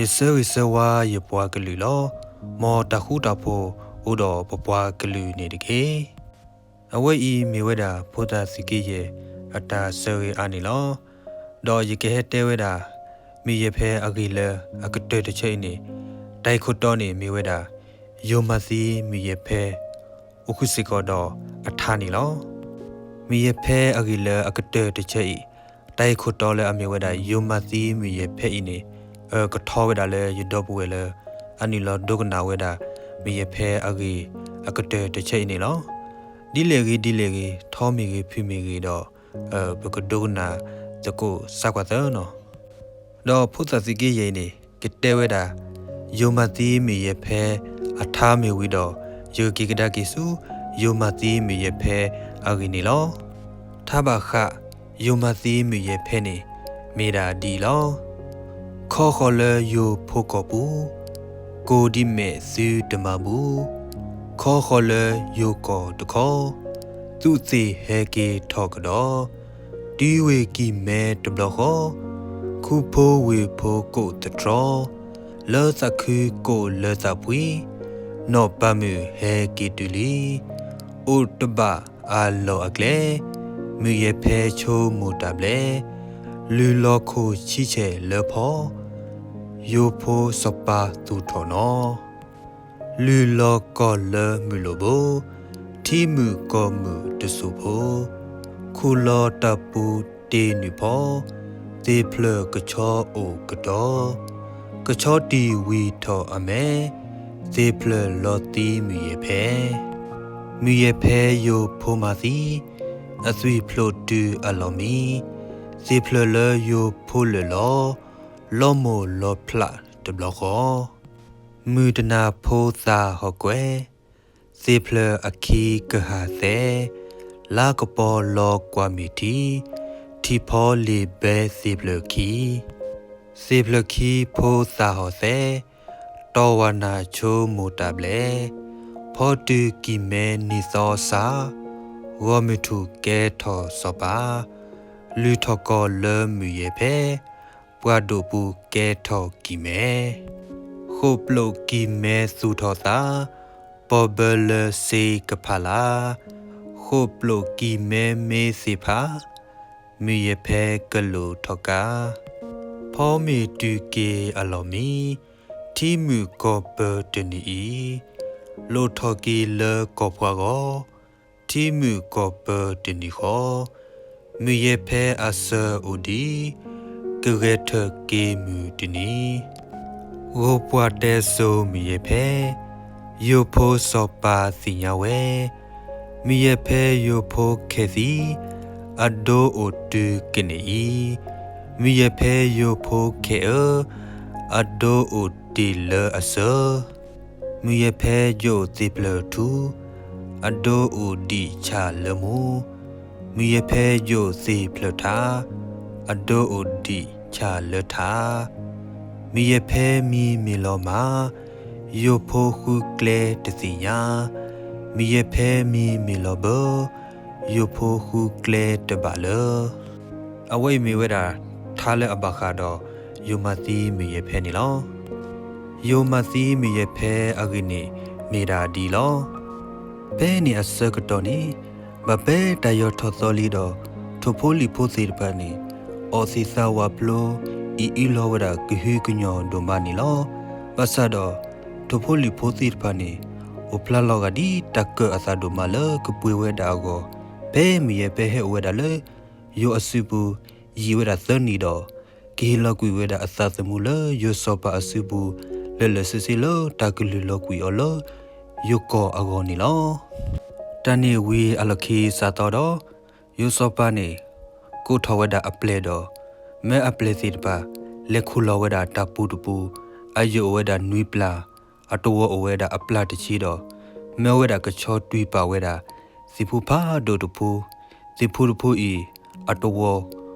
ယဆၢဂ့ၤဆၢဝါယပှၤကလုာ်လီၤ. မ်တၢ်ဃူတၢ်ဖိးအိၣ်ဒီးပပှၤကလုာ်န့ၣ်တက့ၢ်. အဝဲအံၤမ့ၢ်ဝဲဒၣ်ဖိသၣ်သုးက့ယဲၢ်အတၢ်ဆၢဂ့ၤအါန့ၣ်လီၤ. ဒီးယကဟဲတဲဝဲဒၣ် မုၢ်ယဲၢ်ဖဲအဂ့ၢ်လၢအကတၢၢ်တဆၢအံၤန့ၣ်, တၢ်ဂ့ၢ်ခိၣ်တီန့ၣ်မ့ၢ်ဝဲဒၣ် ယိၤမၤသံမုၢ်ယဲၢ်ဖဲ အိၣ်ဃုာ်စ့ၢ်ကီးဒီးအထါန့ၣ်လီၤ. မုၢ်ယဲၢ်ဖဲအဂ့ၢ်လၢအကတၢၢ်တဆၢအံၤ, တၢ်ဂ့ၢ်ခိၣ်တီလၢအမ့ၢ်ဝဲဒၣ် ယိၤမၤသံမုၢ်ယဲၢ်ဖဲအံၤန့ၣ်, ကထီဝဲဒၣ်လၢယဒီပုၢ်ဝဲၢ်လၢ အနုာ်လီၤဒိကနၣ်ဝဲဒၣ် မုၢ်ယဲၢ်ဖဲအဂ့ၢ်အကတၢၢ်တဆၢအံၤန့ၣ်လီၤ. ဒ်လဲၣ်ဂ့ၤဒ်လဲၣ်ဂ့ၤ, ထီမ့ၢ်ဂ့ၤဖုမ့ၢ်ဂ့ၤဒီး ပကဒိကနၣ်သကိးစးကွၢ်သၢနီၤ. ဒီးဖိသၣ်သုးက့ယဲၢ်အံၤန့ၣ် ကတဲဝဲဒၣ် ယိၤမၤသံမုၢ်ယဲၢ်ဖဲအထါမ့ၢ်ဝံၤဒီး ယကက့ၤကဒါက့ၤဆူ ယိၤမၤသံမုၢ်ယဲၢ်ဖဲအဂ့ၢ်န့ၣ်လီၤ. ထါဘၣ်ဃး ယိၤမၤသံမုၢ်ယဲၢ်ဖဲန့ၣ် မ့ၢ်ဒၣ်ဒ်အံၤလီၤ. ခီဃီၤလၢယိၤဖိကီၢ်ပူၤ, ကိးဒံးမဲာ်သုတမၤဘူၣ်, ခီဃီၤလၢယိၤကီၢ်တခီ, သုးသ့ၣ်ဟဲက့ၤထီၣ်ကဒီး, တုၤဝ့ၢ်ကံၢ်မဲတဘျီဃီ, ခူဖိဝ့ၢ်ဖိကိးသတြီ, လၢသးခုကိးလၢသးဖှံ, နီၢ်ပၤမုၢ်ဟဲက့ၤတုၤလံ, အိၣ်တဘၣ်အလီၢ်အကျဲ, မုၢ်ယဲၢ်ဖဲဆိမိၣ်တၢ်ဘျဲ, လုၢ်လီၤခိၣ်ဆံဆဲၣ်လၢဖီ, ယိၤဖိစီၤပၤသူၣ်ထီၣ်နီၤ. လုၢ်လီၤကီၢ်လၢမုၢ်လိၣ်ဘိ, ထံမုၣ်ကီၢ်မုၣ်တစိၢ်ဖိ, ခူၣ်လီၤတၢ်ပူၤတ့ၢ်နုာ်ဖီ, သ့ၣ်ဖျၢၣ်ကဆီအိၣ်ကတီၤ, ကဆီတံၢ်ဝံၤထီၣ်အမဲ, သ့ၣ်ဖျၢၣ်လီၤသံမုၢ်ယဲၢ်ဖဲ, မုၢ်ယဲၢ်ဖဲယိၤဖိမၤသံ, အသွံၣ်ဖျိးတုၤအလီၢ်မံ, သ့ၣ်ဖျၢၣ်လၢယိၤဖိလၢာ်လီၤ, လီၤမိၢ်လီၤဖျးတဘျီဃီ, မုၢ်တနၤဖိသၣ်ဟီၣ်ကွဲ, သ့ၣ်ဖျၢၣ်အခံကဟၣ်သဲ, လါကပီၤလီၤကွၢ်မ့ၢ်ထံ, ထံဖီလ့ၣ်ဘဲသ့ၣ်ဖျၢၣ်ခံ, သ့ၣ်ဖျၢၣ်ခံဖိသၣ်ဟီၣ်သဲ, တီဝါနၢ်ဆိမိၣ်တၢ်ဘျဲ, ဖီတုၤကံၢ်မဲနံၤသီစး, ဂီၢ်မုၢ်ထူၣ်ကဲထီၣ်စီၤပၤ, လုၢ်ထီၣ်ကီၢ်လၢမုၢ်ယဲၢ်ဖဲ, ပှၤဒိၣ်ပူၤကဲထီၣ်ကံၢ်မဲ, ဃိာ်ပျိာ်ကံၢ်မဲသူၣ်ထီၣ်သး, ပီၢ်ဘၢလၢစ့ကဖးလၢ်, ဃိာ်ပျိာ်ကံၢ်မဲမ့ၢ်သ့ၣ်ဖး, မုၢ်ယဲၢ်ဖဲကလိာ်ထီၣ်ကါ, ဖီမ့ၢ်တုၤက့ၤအလီၢ်မံ, ထံမုၣ်ကီၢ်ပၢၤတနံၤအံၤ, လိၣ်ထီၣ်က့ၤလၢကီၢ်ပှၤဂီၢ်, ထံမုၣ်ကီၢ်ပၢၤတနံၤဃီ, မုၢ်ယဲၢ်ဖဲအစၢၤအိၣ်ဒံး, ကဂဲၤထၢၣ်က့ၤမုၢ်တနံၤ, ဂီၤပှၤတဲစိၤမုၢ်ယဲၢ်ဖဲ, ယိၤဖိစီၤပၤသ့ၣ်ညါဝဲ, မုၢ်ယဲၢ်ဖဲယိၤဖိခဲၣ်သံ, အဒိအိၣ်တုၤကန့ၣ်အံၤ, မုၢ်ယဲၢ်ဖဲယိၤဖိခဲၣ်အၢ, အဒိအိၣ်တ့ၢ်လၢအစၢၤ, မုၢ်ယဲၢ်ဖဲယိၤသ့ၣ်ဖျၢၣ်ထူ, အဒိအိၣ်ဒံးဆၣ်လၢမူ, မုၢ်ယဲၢ်ဖဲယိၤသ့ၣ်ဖျၢၣ်ထး, အဒိအိၣ်ဒံးဆၣ်လၢထး, မုၢ်ယဲၢ်ဖဲမံမ့ၢ်လီၤမၢ်, ယိၤဖိဃုကျဲတသ့ၣ်ညါ, မုၢ်ယဲၢ်ဖဲမံမ့ၢ်လီၤဘၢ, ယိၤဖိဃုကျဲတဘၣ်လၢ အဝဲအံၤမ့ၢ်ဝဲဒၣ် ထါလၢအဘၣ်ဃးဒီး ယိၤမၤသံမုၢ်ယဲၢ်ဖဲန့ၣ်လီၤ. ယိၤမၤသံမုၢ်ယဲၢ်ဖဲအဂ့ၢ်န့ၣ် မ့ၢ်ဒၣ်ဒ်အံၤလီၤ. ဖဲန့ၣ်အဆၢကတီၢ်န့ၣ် ဘၣ်ဖဲတၢ်ယီၤထီၣ်သီလံဒီး ထိၣ်ဖိလံၣ်ဖိသ့ၣ်တဖၣ်န့ၣ် အီၣ်သ့ၣ်သးဝးဖျိ အံၣ်အုလီၤဝဲဒၣ်ကဟုကညီၤဒိၣ်မးန့ၣ်လီၤ. ဘၣ်ဆၣ်ဒီး ထိၣ်ဖိလံၣ်ဖိသ့ၣ်တဖၣ်န့ၣ် အိၣ်ဖျါလီၤဂာ်ဒ်တၢ်ကၢၣ်အသးဒိၣ်မးလၢကပှ့ၤဝဲဒၣ်အဂီၢ် ဖဲမုၢ်ယဲၢ်ဖဲဟဲအိၣ်ဝဲဒၣ်လၢ ယိၤအစုပူၤ ယံာ်ဝဲဒၣ်သၢနံၣ်ဒီး ကဟ့ၣ်လီၤကွံာ်ဝဲဒၣ်အသးသမူလၢယိၤစီၤပၤအစုပူၤ လၢာ်လၢာ်ဆ့ဆ့လၢတၢ်ကလုၢ်လီၤကွံာ်အီၤလၢ ယိၤကီၢ်အဂီၢ်န့ၣ်လီၤ. တၢ်န့ၣ်ဝံၤအလီၢ်ခံစးသီဒီး ယိၤစီၤပၤန့ၣ် ကိးထီၣ်ဝဲဒၣ်အပျဲၢ်ဒီး မၢအပျဲၢ်သ့ၣ်တဖၣ် လဲၤခူၣ်လီၤဝဲဒၣ်တၢ်ပူၤတပူၤ အယိာ်အိၣ်ဝဲဒၣ်နွံပျၢ် အတဝီၤအိၣ်ဝဲဒၣ်အပျၢ်တဆံဒီး မၢဝဲဒၣ်ကဆီတွံၢ်ပာ်ဝဲဒၣ် သ့ၣ်ဖိဖးဒိၣ်တဖိ, သ့ၣ်ဖိတဖိအံၤ အတဝီၤ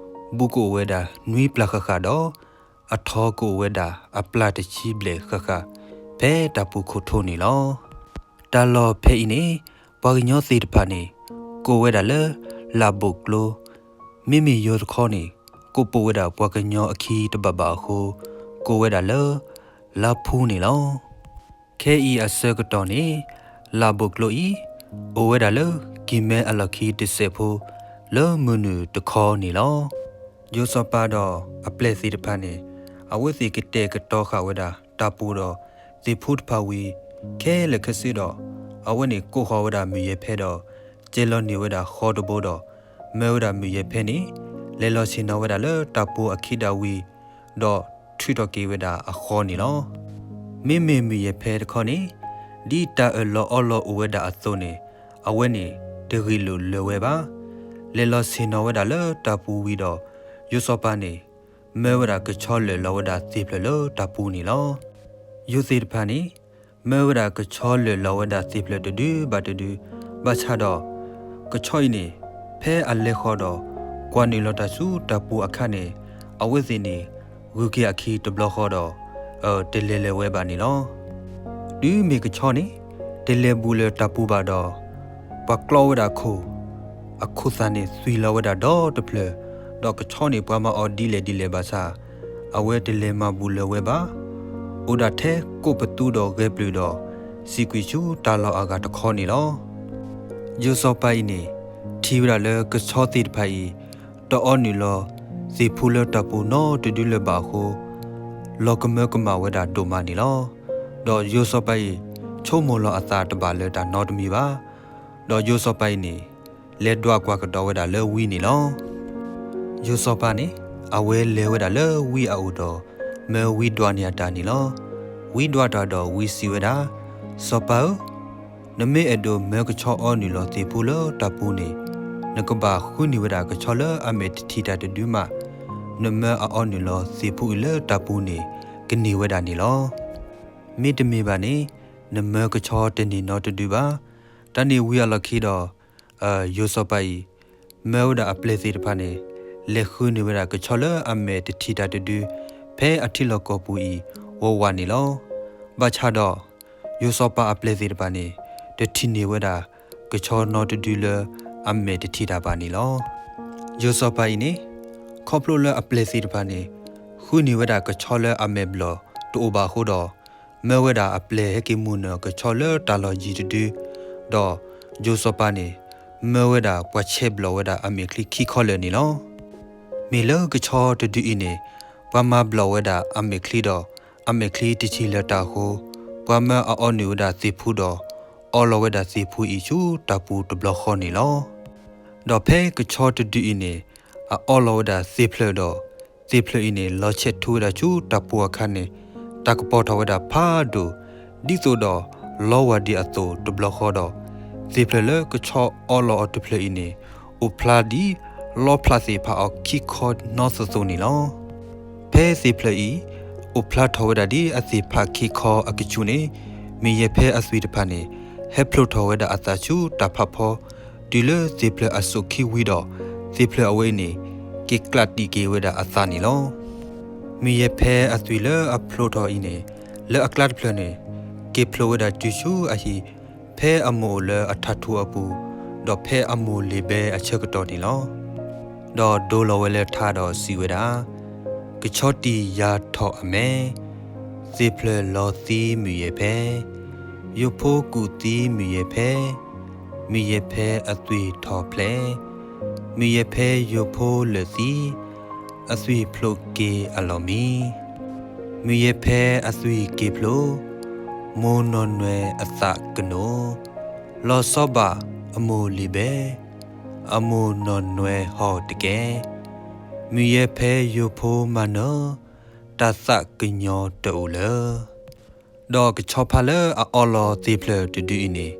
ဘူးကအိၣ်ဝဲဒၣ်နွံပျၢ်ဃၣ်ဃၣ်ဒီး အထီကအိၣ်ဝဲဒၣ်အပျၢ်တဆံဘျဲၣ်ဃၣ်ဃၣ် ဖဲတၢ်ပူၤခိၣ်ထိန့ၣ်လီၤ. တၢ်လီၢ်ဖဲအံၤန့ၣ် ပှၤကညီသ့ၣ်တဖၣ်န့ၣ် ကိးဝဲဒၣ်လၢ လၢ်ဘိၣ်ကျိ မ့မ့ၢ်ယိၤတခီန့ၣ် ကိးပိာ်ဝဲဒၣ်ပှၤကညီအခံတဘၣ်ဘၣ်အဃိ ကိးဝဲဒၣ်လၢ လါဖူန့ၣ်လီၤ. ခဲအံၤအဆၢကတီၢ်န့ၣ် လၢ်ဘိၣ်ကျိအံၤ အိၣ်ဝဲဒၣ်လၢ ကံၢ်မဲအလီၢ်ခံတစဲးဖိ လၢမုၢ်နုာ်တခီန့ၣ်လီၤ. ယိၤစီၤပၤဒီးအပျဲၢ်သ့ၣ်တဖၣ်န့ၣ် အဝဲသ့ၣ်ကတဲာ်ကတီၤဃာ်ဝဲဒၣ်တၢ်ပူၤဒီးသ့ၣ်ဖူတဖၣ်ဝံၤ ခဲလၢာ်ခဲဆ့ဒီး အဝဲန့ၣ်ကိးဃီၤဝဲဒၣ်မုၢ်ယဲၢ်ဖဲဒီး ကဲၤလီၤန့ၢ်ဝဲဒၣ်ဃီတဘိဒီး မၢဝဲဒၣ်မုၢ်ယဲၢ်ဖဲန့ၣ် လဲၤလီၤဆ့ၣ်နီၤဝဲဒၣ်လၢတၢ်ပူၤအခံဒၣ်ဝံၤ ဒီးထုးထီၣ်က့ၤဝဲဒၣ်အဃီန့ၣ်လီၤ. မ့မ့ၢ်မုၢ်ယဲၢ်ဖဲတခီန့ၣ် ဒ်တၢ်အၢၣ်လီၤအီလီၤအိၣ်ဝဲဒၣ်အသိးန့ၣ် အဝဲန့ၣ်တဂ့ၢ်လိာ်လၢၤဝဲဘၣ်. လဲၤလီၤဆ့ၣ်နီၤဝဲဒၣ်လၢတၢ်ပူၤဝံၤဒီး ယိၤစီၤပၤန့ၣ် မၢဝဲဒၣ်ကဆီလၢာ်လီၤဝဲဒၣ်သ့ၣ်ဖျၢၣ်လၢတၢ်ပူၤန့ၣ်လီၤ. ယိၤသ့ၣ်တဖၣ်န့ၣ် မၢဝဲဒၣ်ကဆီလၢာ်လီၤဝဲဒၣ်သ့ၣ်ဖျၢၣ်တဒုဘၣ်တဒု, ဘၣ်ဆၣ်ဒီး ကဆီအံၤန့ၣ် ဖဲအလဲၤဃီၤဒီး ကွၢ်နုာ်လီၤတၢ်ဆူတၢ်ပူၤအခါန့ၣ် အဝဲသ့ၣ်န့ၣ် ဂုၤက့ၤအခံတဘျီဃီဒီး တလဲၤလၢၤဝဲဘၣ်န့ၣ်လီၤ. တုၤမ့ၢ်ကဆီန့ၣ် တလဲၤဘူးလၢတၢ်ပူၤဘၣ်ဒီး ပှၤကျီဝဲဒၣ်အခိၣ်, အခိၣ်သၣ်န့ၣ်သွံၣ်လီၤဝဲဒၣ်ဒီတဖျၢၣ်, ဒီးကဆီန့ၣ်ပှၤမၤအီၤဒ်လဲၣ်ဒ်လဲၣ်ဘၣ်ဆၣ် အဝဲတလဲၤမၤဘူးလၢၤဝဲဘၣ်. အိၣ်ဒၣ်ထဲကိးပသူဒီးဂဲၤပျုၢ်ဒီး စံးကွံာ်ဆူတၢ်လီၢ်အဂၤတခီန့ၣ်လီၤ. ယိၤစီၤပၤအံၤန့ၣ် ထံၣ်ဝဲဒၣ်လၢကဆီသ့ၣ်တဖၣ်အံၤ တအီနုၢ်လီၤသ့ၣ်ဖူလၢတၢ်ပူၤနီတဒုလၢၤဘၣ်အဃိ လီၤကမၢကမၣ်ဝဲဒၣ်ဒိၣ်မးန့ၣ်လီၤ. ဒီးယိၤစီၤပၤအံၤ ဆိကမိၣ်လီၤအသးတဘၣ်လၢတၢ်နီတမံၤဘၣ်. ဒီးယိၤစီၤပၤအံၤန့ၣ် လဲၤဒွးကွၢ်ကဒီးဝဲဒၣ်လၢဝံန့ၣ်လီၤ. ယိၤစီၤပၤန့ၣ် အဝဲလဲၤဝဲဒၣ်လၢဝံအအိၣ်ဒီး မၢဝံဒွးန့ၢ်အတၢ်န့ၣ်လီၤ. ဝံဒွးတၢ်ဒီးဝံစံးဝဲဒၣ်, စီၤပၤဧၢ, နမ့ၢ်အဲၣ်ဒိးမၢကဆီအီနုၢ်လီၤသ့ၣ်ဖူလၢတၢ်ပူၤန့ၣ် နကဘၣ်ဃုန့ၢ်ဝဲဒၣ်ကဆီလၢအမဲာ်တထံၣ်တၢ်တဒုမး, နမၢအအီနုၢ်လီၤသ့ၣ်ဖူအံၤလၢတၢ်ပူၤန့ၣ် ကန့ၢ်ဝဲဒၣ်န့ၣ်လီၤ. မ့တမ့ၢ်ဘၣ်န့ၣ် နမၢကဆီတန့ၢ်နီတဒုဘၣ်. တၢ်န့ၣ်ဝံၤအလီၢ်ခံဒီး ယိၤစီၤပၤအံၤ မၢဝဲဒၣ်အပျဲၢ်သ့ၣ်တဖၣ်န့ၣ် လဲၤဃုန့ၢ်ဝဲဒၣ်ကဆီလၢအမဲာ်တထံၣ်တၢ်တဒု ဖဲအထံလီၢ်ကီၢ်ပူၤအံၤ ဝးဝးန့ၣ်လီၤ. ဘၣ်ဆၣ်ဒီး ယိၤစီၤပၤအပျဲၢ်သ့ၣ်တဖၣ်န့ၣ် တထံၣ်န့ၢ်ဝဲဒၣ်ကဆီနီတဒုလၢအမဲာ်တထံၣ်တၢ်ဘၣ်န့ၣ်လီၤ. ယိၤစီၤပၤအံၤန့ၣ် ခီဖျိလၢအပျဲၢ်သ့ၣ်တဖၣ်န့ၣ် ဃုန့ၢ်ဝဲဒၣ်ကဆီလၢအမဲာ်ဘျီၣ်တအိၣ်ဘၣ်အဃိဒီး မၢဝဲဒၣ်အပျဲၢ်ဟဲက့ၤမူၢ်နၢၤကဆီလၢတၢ်လီၢ်ယံၤတဒု, ဒီးယိၤစီၤပၤန့ၣ် မၢဝဲဒၣ်ပှၤဆဲးဘျီၣ်ဝဲဒၣ်အမဲာ်ချံခံခီလၢာ်န့ၣ်လီၤ. မ့ၢ်လၢကဆီတဒုအံၤန့ၣ် ပှၤမၤဘျီၣ်ဝဲဒၣ်အမဲာ်ချံဒီး အမဲာ်ချံတထံၣ်လၢၤတၢ်အဃိ ပှၤမၢအအီနုၢ်ဝဲဒၣ်သ့ၣ်ဖူဒီး အီလီၤဝဲဒၣ်သ့ၣ်ဖူအံၤဆူတၢ်ပူၤတဘျီဃီန့ၣ်လီၤ. ဒီးဖဲကဆီတဒုအံၤန့ၣ် အအီလီၤဝဲဒၣ်သ့ၣ်ဖျၢၣ်ဒီး သ့ၣ်ဖျၢၣ်အံၤန့ၣ် လီၤဆဲးထူဝဲဒၣ်ဆူတၢ်ပူၤအခါန့ၣ် တၢ်ကပီၤထီၣ်ဝဲဒၣ်ဖးဒိၣ် ဒ်သိးဒီးလီဝါဒံးအသိးတဘျီဃီဒီး သ့ၣ်ဖျၢၣ်လၢကဆီအီလီၤအီၤတဖျၢၣ်အံၤန့ၣ် အိၣ်ဖျါဒ်လီဖျးသ့ၣ်ဖးအီၤခံခီနီသိးသိးန့ၣ်လီၤ. ဖဲသ့ၣ်ဖျၢၣ်အံၤ အိၣ်ဖျါထီၣ်ဝဲဒၣ်ဒ်အသ့ၣ်ဖးခံခီအကဆူးန့ၣ် မုၢ်ယဲၢ်ဖဲအသွံၣ်တဖၣ်န့ၣ် ဟဲဖျိးထီၣ်ဝဲဒၣ်အသးဆူတၢ်ဖးဖီ တုၤလၢသ့ၣ်ဖျၢၣ်အစိာ်ခံဝံၤဒီး သ့ၣ်ဖျၢၣ်အဝဲအံၤန့ၣ် က့ၤကျးတံာ်က့ၤဝဲဒၣ်အသးန့ၣ်လီၤ. မုၢ်ယဲၢ်ဖဲအသွံၣ်လၢအဖျိးထီၣ်အံၤန့ၣ် လၢအကျါတဖျၢၣ်န့ၣ် က့ၤဖျိးဝဲဒၣ်တုၤဆူအဟံၣ် ဖဲအမိၢ်အိၣ်လၢအထးထူးအပူၤ ဒီးဖဲအမိၢ်လ့ၤဘဲအဆၢကတီၢ်န့ၣ်လီၤ. ဒီးဒိလီၤဝဲလၢထါဒီးစံးဝဲဒၣ်, ကဆီတံၢ်ယၤထီၣ်အမဲာ်, သ့ၣ်ဖျၢၣ်လီၤသံမုၢ်ယဲၢ်ဖဲ, ယိၤဖိကူၣ်သံမုၢ်ယဲၢ်ဖဲ, မုၢ်ယဲၢ်ဖဲအသွံၣ်ထီၣ်ဖျဲး, မုၢ်ယဲၢ်ဖဲယိၤဖိလၢာ်သံ, အသွံၣ်ဖျိးက့ၤအလီၢ်မံ. မုၢ်ယဲၢ်ဖဲအသွံၣ်က့ၤဖျိး, မိၢ်နီၢ်နွဲၣ်အသးကနိး, လီၤဆီဘၣ်အမိၢ်လ့ၤဘဲ, အမိၢ်နီၢ်နွဲၣ်ဟီၣ်တကဲ, မုၢ်ယဲၢ်ဖဲယိၤဖိမၤနၢၤ, တၢ်သးကညီၤတအိၣ်လၢၤ. ဒီးကဆီဖါလၢအအီလီၤသ့ၣ်ဖျၢၣ်တဒုအံၤန့ၣ်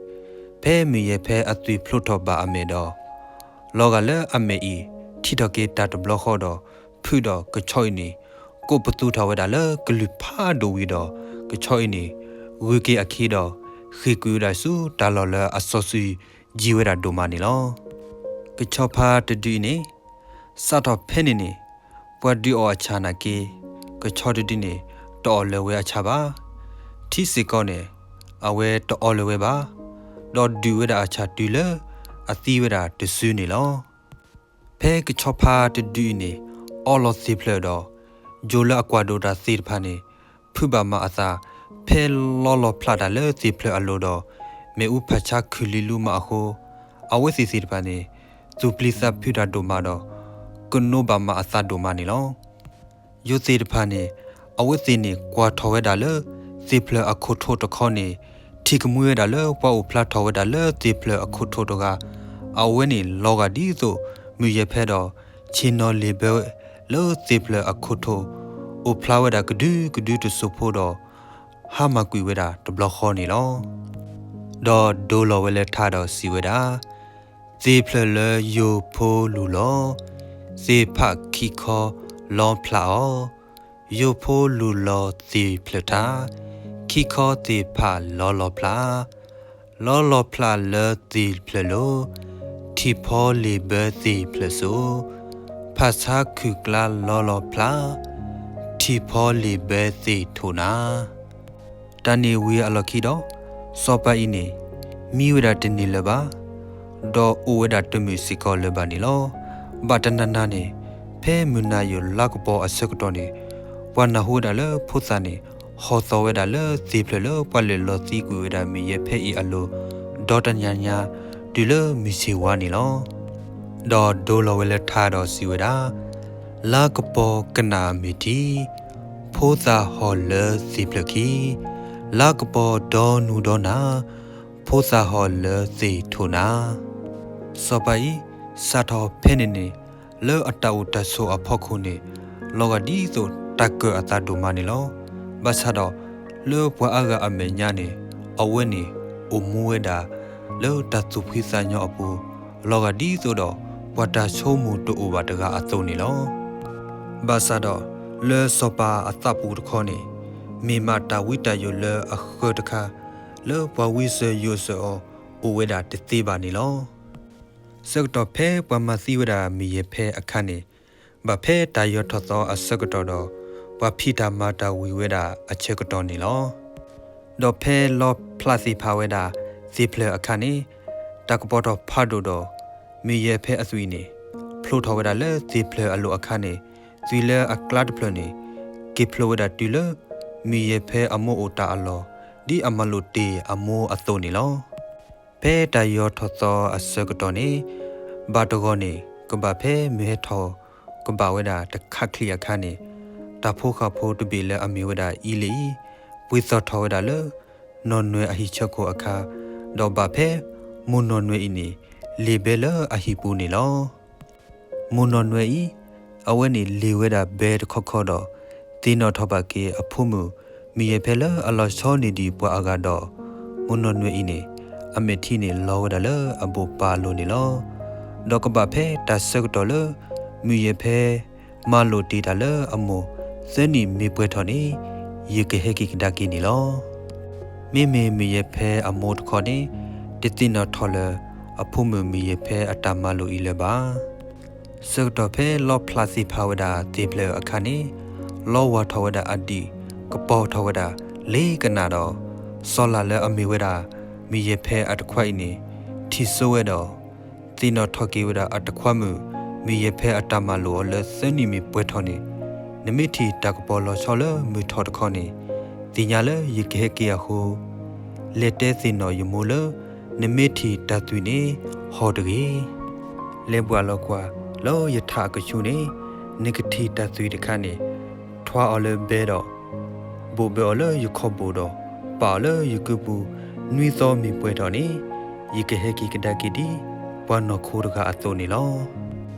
ဖဲမုၢ်ယဲၢ်ဖဲအသွံၣ်ဖျိးထီၣ်ဘၣ်အမဲာ်ဒီး လီၤဂာ်လၢအမဲာ်အံၤထံၣ်ထီၣ်က့ၤတၢ်တဘျီဃီဒီး ဖုးဒီးကဆီအံၤန့ၣ် ကိးပသူထီၣ်ဝဲဒၣ်လၢကလုၢ်ဖးဒိၣ်ဝံၤဒီး ကဆီအံၤန့ၣ် ဂုၤက့ၤအခံဒီး ဃ့ၢ်ကွံာ်ဝဲဒၣ်ဆူတၢ်လီၢ်လၢအစီဆှံယံၤဝဲဒၣ်ဒိၣ်မးန့ၣ်လီၤ. ကဆီဖါတဒုအံၤန့ၣ် စးထီၣ်ဖဲန့ၣ်န့ၣ် ပှၤဒုးအီၣ်အဆၣ်နာ်က့ ကဆီတဒုန့ၣ် တအီၣ်လၢၤဝဲအဆၣ်ဘၣ်. ထံစ့ၢ်ကီးန့ၣ် အဝဲတအီလၢၤဝဲဘၣ်, ဒီးဒုးဝဲဒၣ်အဆၣ်တုၤလၢအသံဝဲဒၣ်တစုန့ၣ်လီၤ. ဖဲကဆီဖါတဒုအံၤန့ၣ် အီလီၤသ့ၣ်ဖျၢၣ်ဒီး ယိၤလၢအကွၢ်ဒိးတၢ်သ့ၣ်တဖၣ်န့ၣ် ဖုးဘၣ်မးအသး ဖဲလီလီၤဖျးတၢ်လၢသ့ၣ်ဖျၢၣ်အလိၤဒီး မ့ၣ်အူဖးဆါခုၣ်လံလူမးအဃိ အဝဲသ့ၣ်သ့ၣ်တဖၣ်န့ၣ် သူၣ်ပျံၤသးဖုးတၢ်ဒိၣ်မးဒီး ကနိးဘၣ်မးအသးဒိၣ်မးန့ၣ်လီၤ. ယိၤသ့ၣ်တဖၣ်န့ၣ် အဝဲသ့ၣ်န့ၣ်ကွၢ်ထီၣ်ဝဲဒၣ်လၢ သ့ၣ်ဖျၢၣ်အခိၣ်ထိးတခီန့ၣ် ထံၣ်ကမှံဝဲဒၣ်လၢပှၤအိၣ်ဖျါထီၣ်ဝဲဒၣ်လၢသ့ၣ်ဖျၢၣ်အခိၣ်ထိးတဂၤ အဝဲန့ၣ်လီၤဂာ်ဒ်သိး မုၢ်ယဲၢ်ဖဲဒီး ဆ့ၣ်နီၤလ့ၣ်ဘၢလၢသ့ၣ်ဖျၢၣ်အခိၣ်ထိး အိၣ်ဖျါဝဲဒၣ်ကဒုကဒုတစိၢ်ဖိဒီး ဟါမၢ်ကွံာ်ဝဲဒၣ်တဘျီဃီန့ၣ်လီၤ. ဒီးဒိလီၤဝဲလၢထါဒီးစံးဝဲဒၣ်, သ့ၣ်ဖျၢၣ်လၢယိၤဖိလူၤလီၤ, သ့ၣ်ဖးခံခီလီဖျးအီၤ, ယိၤဖိလူၤလီၤသ့ၣ်ဖျၢၣ်ထါ, ခံခီသ့ၣ်ဖးလီလီၤဖျး, လီလီၤဖျးလၢသ့ၣ်ဖျၢၣ်လိၤ, ထံၣ်ဖီလ့ၣ်ဘၢသ့ၣ်ဖျၢၣ်စိၤ, ဖးဆါခုၣ်ကျါလီလီၤဖျး, ထံၣ်ဖီလ့ၣ်ဘၢသ့ၣ်ထိးနၤ တၢ်န့ၣ်ဝံၤအလီၢ်ခံဒီး စီၤပၤအံၤန့ၣ် မံဝဲဒၣ်တန့ၢ်လၢၤဘၣ်, ဒီးအိၣ်ဝဲဒၣ်တမုာ်စ့ၢ်ကီးလၢၤဘၣ်န့ၣ်လီၤ. ဘၣ်တနၤနၤန့ၣ် ဖဲမုၢ်နၤယိာ်လါကပီၤအဆၢကတီၢ်န့ၣ် ပှၤနၢ်ဟူဝဲဒၣ်လၢဖိသၣ်န့ၣ် ဟီၣ်သီၣ်ဝဲဒၣ်လၢသ့ၣ်ဖျၢၣ်လၢပှၤလဲၤလီၤသံကွံာ်ဝဲဒၣ်မုၢ်ယဲၢ်ဖဲအံၤအလိၤ ဒီတနၤညါ တုၤလၢမုၢ်ဆ့ၣ်ဝါန့ၣ်လီၤ. ဒီးဒိလီၤဝဲလၢထါဒီးစံးဝဲဒၣ်, လါကပီၤကနၣ်မ့ၢ်ထံ, ဖိသၣ်ဟီၣ်လၢသ့ၣ်ဖျၢၣ်ခံ, လါကပီၤဒီနူဒီနၤ, ဖိသၣ်ဟီၣ်လၢသ့ၣ်ထိးနၤ. စီၤပၤအံၤ စးထီၣ်ဖဲန့ၣ်န့ၣ် လၢအတၢ်အိၣ်တၢ်ဆိးအဖီခိၣ်န့ၣ် လီၤဂာ်ဒ်သိးတၢ်ကၢၣ်အသးဒိၣ်မးန့ၣ်လီၤ. ဘၣ်ဆၣ်ဒီး လၢပှၤအါဂၤအမဲာ်ညါန့ၣ် အဝဲန့ၣ် အိၣ်မူဝဲဒၣ် လၢတၢ်သူၣ်ဖှံသးညီအပူၤ လီၤဂာ်ဒ်သိးဒီး ပှၤတၢ်ဆိကမိၣ်တအိၣ်ဘၣ်တဂၤအသိးန့ၣ်လီၤ. ဘၣ်ဆၣ်ဒီး လၢစီၤပၤအသးပူၤတခီန့ၣ် မ့ၢ်မးတၢ်ဝံတၢ်ယိးလၢအဃၢၤတခါ လၢပှၤဝံစၢၤယိးစၢၤအီၤ အိၣ်ဝဲဒၣ်တသ့ဘၣ်န့ၣ်လီၤ. ဆၢကတီၢ်ဖဲပှၤမၤသံဝဲဒၣ်မုၢ်ယဲၢ်ဖဲအခါန့ၣ် ဘၣ်ဖဲတၢ်ယီၤထီၣ်သီအဆၢကတီၢ်ဒီး ပှၤဖံးတၢ်မၤတၢ်ဝံၤဝဲဒၣ်အဆၢကတီၢ်န့ၣ်လီၤ. ဒီးဖဲလီဖျးသ့ၣ်ဖးဝဲဒၣ်သ့ၣ်ဖျၢၣ်အခါန့ၣ် တၢ်ကပီၤထီၣ်ဖးဒိၣ်ဒီး မုၢ်ယဲၢ်ဖဲအသွံၣ်န့ၣ် ဖျိထီၣ်ဝဲဒၣ်လၢသ့ၣ်ဖျၢၣ်အလိၤအခါန့ၣ် သွံၣ်လၢအကျါတဖျၢၣ်န့ၣ် က့ၤဖျိးဝဲဒၣ်တုၤလၢ မုၢ်ယဲၢ်ဖဲအမိၢ်အိၣ်တၢ်အလီၢ် ဒ်အမၤလိာ်တ့ၢ်အမိၢ်အသိးန့ၣ်လီၤ. ဖဲတၢ်ယီၤထီၣ်သီအဆၢကတီၢ်န့ၣ် ဘၣ်တဂီၤန့ၣ် ကဘၣ်ဖဲမုၢ်ဟဲထီၣ်ကဘၣ်ဝဲဒၣ်တခါချံအခါန့ၣ် တၢ်ဖိဃၢ်ဖိတဘ့ၣ်လၢအမ့ၢ်ဝဲဒၣ်အံလ့ၤအံၤ ပှ့ၤသီၣ်ထီၣ်ဝဲဒၣ်လၢ နီၢ်နွဲၣ်အဟံၣ်ဆၢခိၣ်အခါ, ဒီးဘၣ်ဖဲမိၢ်နီၢ်နွဲၣ်အံၤန့ၣ် လ့ၣ်ဘဲလၢအဟံၣ်ပူၤန့ၣ်လီၤ. မိၢ်နီၢ်နွဲၣ်အံၤ အဝဲန့ၣ်လ့ၣ်ဝဲဒၣ်ဘဲတခီခီဒီး သ့ၣ်နီၣ်ထီၣ်ဘၣ်က့ၤအဖိမုၣ် မုၢ်ယဲၢ်ဖဲလၢအလီၤဆီန့ၢ်ဒံးပှၤအဂၤဒီး မိၢ်နီၢ်နွဲၣ်အံၤန့ၣ် အမဲာ်ထံန့ၣ်လီၤဝဲဒၣ်လၢအဘိၣ်ပာ်လိၤန့ၣ်လီၤ. ဒီးကဘၣ်ဖဲတၢ်ဆၢကတီၢ်လၢ မုၢ်ယဲၢ်ဖဲ မၤလိာ်တ့ၢ်တၢ်လၢအမိၢ် သၢနံၣ်မ့ၢ်ပှဲၤထီၣ်န့ၣ် ယကဟဲက့ၤကဒါက့ၤန့ၣ်လီၤ. မ့မ့ၢ်မုၢ်ယဲၢ်ဖဲအမိၢ်တခီန့ၣ် တသ့ၣ်နီၣ်ထီၣ်လၢ အဖိမုၣ်မုၢ်ယဲၢ်ဖဲအတၢ်မၤလိာ်အံၤလၢၤဘၣ်. ဆၢကတီၢ်ဖဲလီဖျးသ့ၣ်ဖးဝဲဒၣ်သ့ၣ်ဖျၢၣ်အခါန့ၣ် လီဝၤထီၣ်ဝဲဒၣ်အဒံၣ် ကပီၤထီၣ်ဝဲဒၣ်လ့ကနၣ်ဒီး စီၤလၤလၢအမ့ၢ်ဝဲဒၣ် မုၢ်ယဲၢ်ဖဲအတခွါအံၤန့ၣ် ထံၣ်စိဝဲဒီး သ့ၣ်နီၣ်ထီၣ်က့ၤဝဲဒၣ်အတခွါမုၣ် မုၢ်ယဲၢ်ဖဲအတၢ်မၤလိာ်အီၤလၢသၢနံၣ်မ့ၢ်ပှဲၤထီၣ်န့ၣ် နမ့ၢ်ထံၣ်တၢ်ကပီၤလီၤဆီလၢမုၢ်ထီၣ်တခီန့ၣ် သ့ၣ်ညါလၢယကဟဲက့ၤအဃိ လဲၤတဲသ့ၣ်နီၣ်ယမိၢ်လၢ နမ့ၢ်ထံၣ်တၢ်သွံၣ်န့ၣ် ဟီၣ်တဂ့ၤ. လဲၤဘှးလီၤကွၢ်လၢယထးအကဆူးန့ၣ် နကထံၣ်တၢ်သွံၣ်တခါန့ၣ် ထွါအီၤလၢဘဲဒီး ဘိးဘၢအီၤလၢယခီၣ်ဘိၣ်ဒီး ပာ်အီၤလၢယကုပူၤ နွံသီမ့ၢ်ပှဲၤထီၣ်န့ၣ် ယကဟဲက့ၤကဒါက့ၤဒ် ပှၤနီၢ်ခိတဂၤအသိးန့ၣ်လီၤ.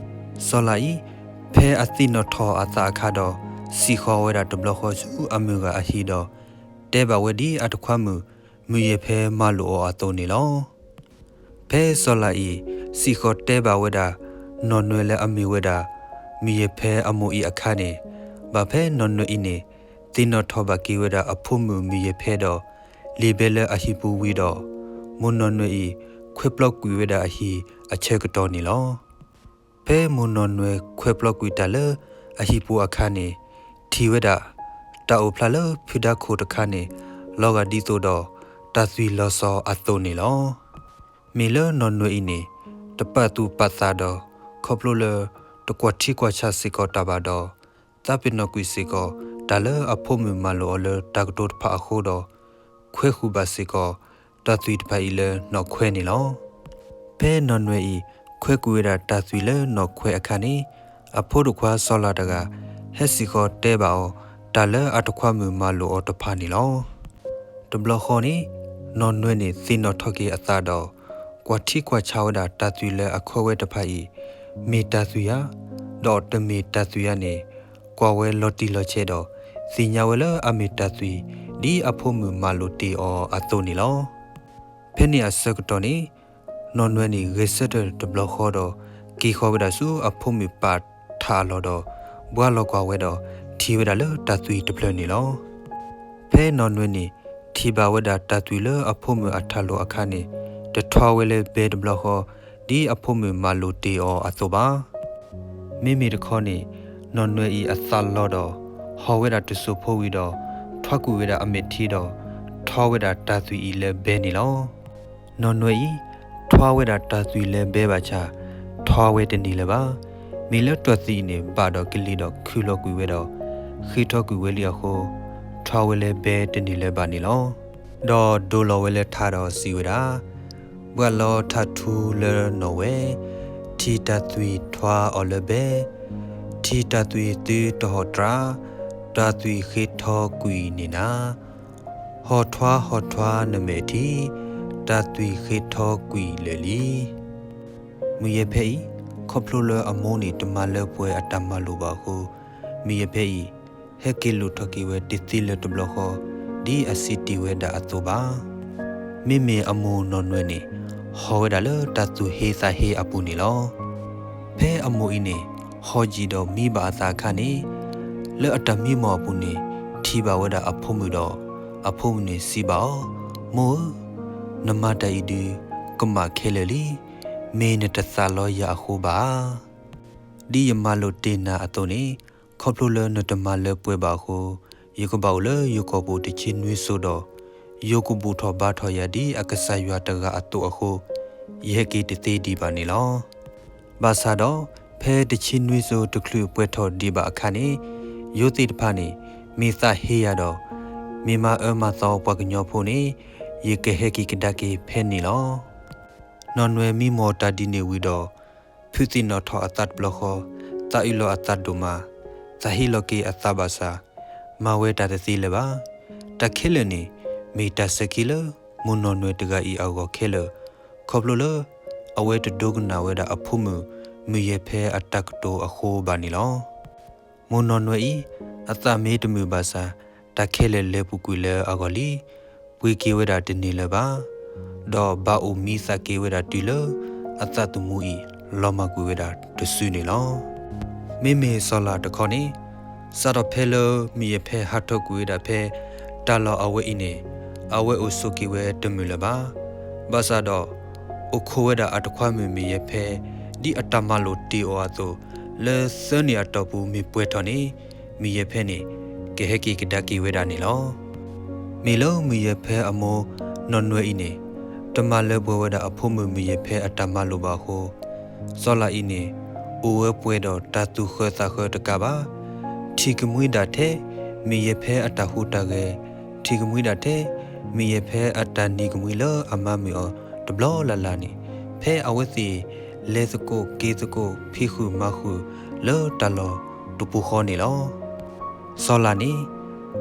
စီၤလၤအံၤ ဖဲအသ့ၣ်နီၣ်ထီၣ်အသးအခါဒီး စံၣ်ဃီၤဝဲဒၣ်တဘျီဃီဆူအမုၢ်ဂၤအဟံၣ်ဒီး တဲဘၣ်ဝဲဒ်အတခွါမုၣ် မုၢ်ယဲၢ်ဖဲမၤလိာ်အီၤအသိးန့ၣ်လီၤ. ဖဲစီၤလၤအံၤ စံၣ်ဃီၤတဲဘၣ်ဝဲဒၣ် နီၢ်နွဲၣ်လၢအမ့ၢ်ဝဲဒၣ် မုၢ်ယဲၢ်ဖဲအမိၢ်အံၤအခါန့ၣ် ဘၣ်ဖဲနီၢ်နွဲၣ်အံၤန့ၣ် သ့ၣ်နီၣ်ထီၣ်ဘၣ်က့ၤဝဲဒၣ်အဖိမုၣ်မုၢ်ယဲၢ်ဖဲဒီး လ့ၣ်ဘဲလၢအဟံၣ်ပူၤဝံၤဒီး မိၢ်နီၢ်နွဲၣ်အံၤ ခွဲးပျီကွံာ်ဝဲဒၣ်အဟံၣ်အဆၢကတီၢ်န့ၣ်လီၤ. ဖဲမိၢ်နီၢ်နွဲၣ်ခွဲးပျီကွံာ်တၢ်လၢအဟံၣ်ပူၤအခါန့ၣ် ထံၣ်ဝဲဒၣ် တၢ်အိၣ်ဖျါလၢဖုဒါခိၣ်တခါန့ၣ် လီၤဂာ်ဒ်သိးဒီး တၢ်သွံၣ်လီၤစီၤအသိးန့ၣ်လီၤ. မ့ၢ်လၢနီၢ်နွဲၣ်အံၤန့ၣ် တပာ်သူၣ်ပာ်သးဒီး ခီဖျိလၢ တကွၢ်ထံကွၢ်ဆးစ့ၢ်ကီးတၢ်ဘၣ်ဒီး သးပ့ၤနီၣ်ကွံာ်စ့ၢ်ကီး တၢ်လၢအဖိမုၣ်မၤလိာ်အီၤလၢတၢ်ကတိၤတဖၣ်အဃိဒီး ခွဲးဃုာ်ဘၣ်စ့ၢ်ကီး တၢ်သွံၣ်တဖၣ်အံၤလၢနီၣ်ခွဲန့ၣ်လီၤ. ဖဲနီၣ်နွဲၣ်အံၤ ခွဲးကွံာ်ဝဲဒၣ်တၢ်သွံၣ်လၢနီၣ်ခွဲအခါန့ၣ် အဖိဒိၣ်ခွါစီၤလၤတဂၤ ဟဲစ့ၢ်ကီးတဲဘၣ်အီၤ တၢ်လၢအတခွါမုၣ်မၤလိာ်အီၤတဖၣ်န့ၣ်လီၤ. တဘျီဃီန့ၣ် နီၣ်နွဲၣ်န့ၣ်သ့ၣ်နီၣ်ထီၣ်က့ၤအသးဒီး ကွၢ်ထံကွၢ်ဆးဝဲဒၣ်တၢ်သွံၣ်လၢအခွဲးဝဲတဖၣ်အံၤ မ့ၢ်တၢ်သွံၣ်ဧါ, ဒီးတမ့ၢ်တၢ်သွံၣ်ဧါန့ၣ် ကွၢ်ဝဲလီၤတံၢ်လီၤဆဲးဒီး သ့ၣ်ညါဝဲလၢအမ့ၢ်တၢ်သွံၣ် ဒ်အဖိမုၣ်မၤလိာ်တ့ၢ်အီၤအသိးန့ၣ်လီၤ. ဖဲန့ၣ်အဆၢကတီၢ်န့ၣ် နီၣ်နွဲၣ်န့ၣ်ဂဲၤဆၢထၢၣ်တဘျီဃီဒီး က့ၤဃီၤဝဲဒၣ်ဆူအဖိမုၣ်ပာ်ထးအလီၢ်ဒီး ဘှါလီၤကွၢ်ဝဲဒီး ထံၣ်ဝဲဒၣ်လၢတၢ်သွံၣ်တဖျၢၣ်န့ၣ်လီၤ. ဖဲနီၣ်နွဲၣ်န့ၣ် ထံၣ်ဘၣ်ဝဲဒၣ်တၢ်သွံၣ်လၢအဖိမုၣ်အထးလိာ်အခါန့ၣ် တထွါဝဲလၢဘဲတဘျီဃီ ဒ်အဖိမုၣ်မၤလိာ်တ့ၢ်အီၤအသိးဘၣ်. မ့မ့ၢ်တခီန့ၣ် နီၣ်နွဲၣ်အံၤအသးလီၤဒီး ဟီၣ်ဝဲဒၣ်တစိၢ်ဖိဝံၤဒီး ထွါကွံာ်ဝဲဒၣ်အမဲာ်ထံဒီး ထွါဝဲဒၣ်တၢ်သွံၣ်အံၤလၢဘဲန့ၣ်လီၤ. နီၣ်နွဲၣ်အံၤ ထွါဝဲဒၣ်တၢ်သွံၣ်လၢဘဲဘၣ်ဆၣ် ထွါဝဲတန့ၢ်လၢၤဘၣ်. မ့ၢ်လၢတၢ်သွံၣ်အံၤန့ၣ် ဘၣ်ဒီးကလံၤဒီးခုၣ်လီၤကွံာ်ဝဲဒီး ဃ့ထီကွံာ်ဝဲလံအဃိ ထွါဝဲလၢဘဲတန့ၢ်လၢၤဘၣ်န့ၣ်လီၤ. ဒီးဒိလီၤဝဲလၢထးဒီးစံးဝဲဒၣ်, ဘှါလီၤထးထူလၢနီၣ်ဝဲ, ထံၣ်တၢ်သွံၣ်ထွါအီၤလၢဘဲ, ထံၣ်တၢ်သွံၣ်သုတဟီၣ်တြၢ်, တၢ်သွံၣ်ဃ့ထီကွံာ်န့ၢ်နၤ, ဟီၣ်ထွါဟီၣ်ထွါနမဲာ်ထံ, တၢ်သွံၣ်ဃ့ထီကွံာ်လၢာ်လံ. မုၢ်ယဲၢ်ဖဲအံၤ ခီဖျိလၢအမိၢ်န့ၣ်တမၤလၢပှဲၤအတၢ်မၤလိာ်ဘၣ်အဃိ, မုၢ်ယဲၢ်ဖဲအံၤ ဟဲက့ၤလိၣ်ထီၣ်က့ၤဝဲတသ့လၢၤတဘျီဃီ ဒ်အစံးတ့ၢ်ဝဲဒၣ်အသိးဘၣ်. မ့မ့ၢ်အမိၢ်နီၣ်နွဲၣ်န့ၣ် ဟီၣ်ဝဲဒၣ်လၢတၢ်သူၣ်ဟ့သးဟ့အပူၤန့ၣ်လီၤ. ဖဲအမိၢ်အံၤန့ၣ် ဟီၣ်ယံာ်ဒီးမံဘၣ်အသးအခါန့ၣ်, လၢအတၢ်မံမီၢ်အပူၤန့ၣ် ထံၣ်ဘၣ်ဝဲဒၣ်အဖိမုၣ်ဒီး အဖိမုၣ်န့ၣ်စံးဘၣ်အီၤ, မိၢ်ဧၢ, နမၤတၢ်အံၤဒုး ကမၣ်ခဲလၢာ်လံ. မ့ၢ်နတသးလီယၤအဃိဘၣ်ဧါ. ဒ်ယမၤလိာ်တ့ၢ်နၤအသိးန့ၣ်, ခီဖျိလၢနတမၤလၢပှဲၤဘၣ်အဃိ, ယကဘၣ်အိၣ်လၢယကီၢ်ပူၤတဆံနွံစိၤဒီး, ယိၤကဘူၣ်ထီၣ်ဘါထီၣ်ယၤဒ်အကစၢ်ယွၤတဂၤအသိးအဃိ, ယဟဲက့ၤတသ့ဒံးဘၣ်န့ၣ်လီၤ. ဘၣ်ဆၣ်ဒီး ဖဲတဆံနွံစိၤတချုးပှဲၤထီၣ်ဒံးဘၣ်အခါန့ၣ်, ယိၤသ့ၣ်တဖၣ်န့ၣ် မ့ၢ်သးဟ့ယၤဒီး, မ့ၢ်မၤအၢမၤသီပှၤကညီဖိန့ၣ်, ယကဟဲက့ၤကဒါက့ၤဖဲန့ၣ်လီၤ. နီၣ်နွဲၣ်မံမီၢ်တၢ်ဒ်န့ၣ်ဝံၤဒီး, ဖုးသံၣ်နီၣ်ထီၣ်အသးတဘျီဃီ, သးအုးလီၤအသးဒိၣ်မး, သးဟ့လီၤက့ၤအသးဘၣ်ဆၣ်, မၤဝဲတၢ်တသ့လၢၤဘၣ်. တၢ်ခဲလၢာ်န့ၣ် မ့ၢ်တၢ်စဲၤခံလၢ မိၢ်နီၣ်နွဲၣ်တဂၤအံၤအဂီၢ်ခဲလၢာ်, ခီဖျိလၢ အဝဲတဒိကနၣ်ဝဲဒၣ်အဖိမုၣ် မုၢ်ယဲၢ်ဖဲအတၢ်ကတိၤအဃိဘၣ်န့ၣ်လီၤ. မိၢ်နီၣ်နွဲၣ်အံၤ အသးမ့ၢ်တမုာ်ဘၣ်ဆၣ်, တၢ်ခဲလၢာ်လဲၤပူၤကွံာ်လၢအဂီၢ်လံ, ပှ့ၤက့ၤဝဲဒၣ်တန့ၢ်လၢၤဘၣ်, ဒီးဘၣ်အိၣ်မံသးက့ၤဝဲဒၣ်တုၤလၢ အသးသမူအံၤ လီၤမၢ်ကွံာ်ဝဲဒၣ်တစုန့ၣ်လီၤ. မ့မ့ၢ်စီၤလၤတခီန့ၣ်, စးထီၣ်ဖဲလၢမုၢ်ယဲၢ်ဖဲဟးထီၣ်ကွံာ်ဝဲဒၣ်ဖဲ တၢ်လီၢ်အဝဲအံၤန့ၣ်, အဝဲအိၣ်ဆိးက့ၤဝဲတမုာ်လၢၤဘၣ်. ဘၣ်ဆၣ်ဒီး အိၣ်ခိးဝဲဒၣ်အတခွါမုၣ်မုၢ်ယဲၢ်ဖဲ ဒ်အတၢ်မၤလိာ်တ့ၢ်အီၤအသိး, လၢသၢနံၣ်အတီၢ်ပူၤမ့ၢ်ပှဲၤထီၣ်န့ၣ်, မုၢ်ယဲၢ်ဖဲန့ၣ် ကဟဲက့ၤကဒါက့ၤဝဲဒၣ်န့ၣ်လီၤ. မ့ၢ်လၢမုၢ်ယဲၢ်ဖဲအမိၢ်နီၢ်နွဲၣ်အံၤန့ၣ် တမၤလၢပှဲၤဝဲဒၣ်အဖိမုၣ်မုၢ်ယဲၢ်ဖဲအတၢ်မၤလိာ်ဘၣ်အဃိ, စီၤလၤအံၤန့ၣ် အိၣ်ဝဲပှဲၤဒီးတၢ်သူၣ်ဃၢသးဃၢတကးဘၣ်. ထံၣ်ကမှံဒၣ်ထဲ မုၢ်ယဲၢ်ဖဲအတၢ်ဟူးတၢ်ဂဲၤ, ထံၣ်ကမှံဒၣ်ထဲ မုၢ်ယဲၢ်ဖဲအတၢ်နံၤကမှံလၢအမၤမုာ်အီၤတဘျီလၢ်လၢ်န့ၣ်, ဖဲအဝဲသ့ၣ်လဲၤသကိးက့ၤသကိး ဖံးဃုာ်မၤဃုာ်လၢတၢ်လီၢ်တပူၤဃီန့ၣ်လီၤ. စီၤလၤန့ၣ်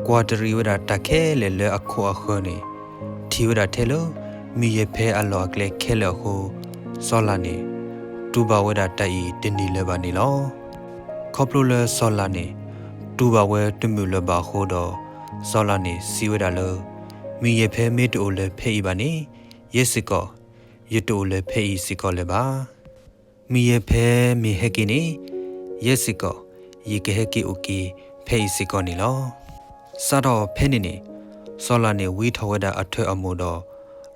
ကွၢ်တရံးဝဲဒၣ်တၢ်ခဲလၢာ်လၢအခိၣ်အဃၢၤန့ၣ်, ထံၣ်ဝဲဒၣ်ထဲလၢ မုၢ်ယဲၢ်ဖဲအလီၢ်အကျဲခဲလၢာ်အဃိ, စီၤလၤန့ၣ် တူၢ်ဘၣ်ဝဲဒၣ်တၢ်အံၤတန့ၢ်လၢၤဘၣ်န့ၣ်လီၤ. ခီဖျိလၢစီၤလၤန့ၣ် တူၢ်ဘၣ်ဝဲတမုာ်လၢၤဘၣ်အဃိဒီး, စီၤလၤန့ၣ်စံးဝဲဒၣ်လၢ မုၢ်ယဲၢ်ဖဲမ့ၢ်တအိၣ်လၢၤဖဲအံၤဘၣ်န့ၣ်, ယဲစ့ၢ်ကီး ယတအိၣ်လၢၤဖဲအံၤစ့ၢ်ကီးလၢၤဘၣ်. မုၢ်ယဲၢ်ဖဲမ့ၢ်ဟဲက့ၤန့ၣ်, ယဲစ့ၢ်ကီး ယကဟဲက့ၤအိၣ်က့ၤဖဲအံၤစ့ၢ်ကီးန့ၣ်လီၤ. စးထီၣ်ဖဲန့ၣ်န့ၣ်, စီၤလၤန့ၣ်ဝံထီၣ်ဝဲဒၣ်အထၢၣ်အမိၢ်ဒီး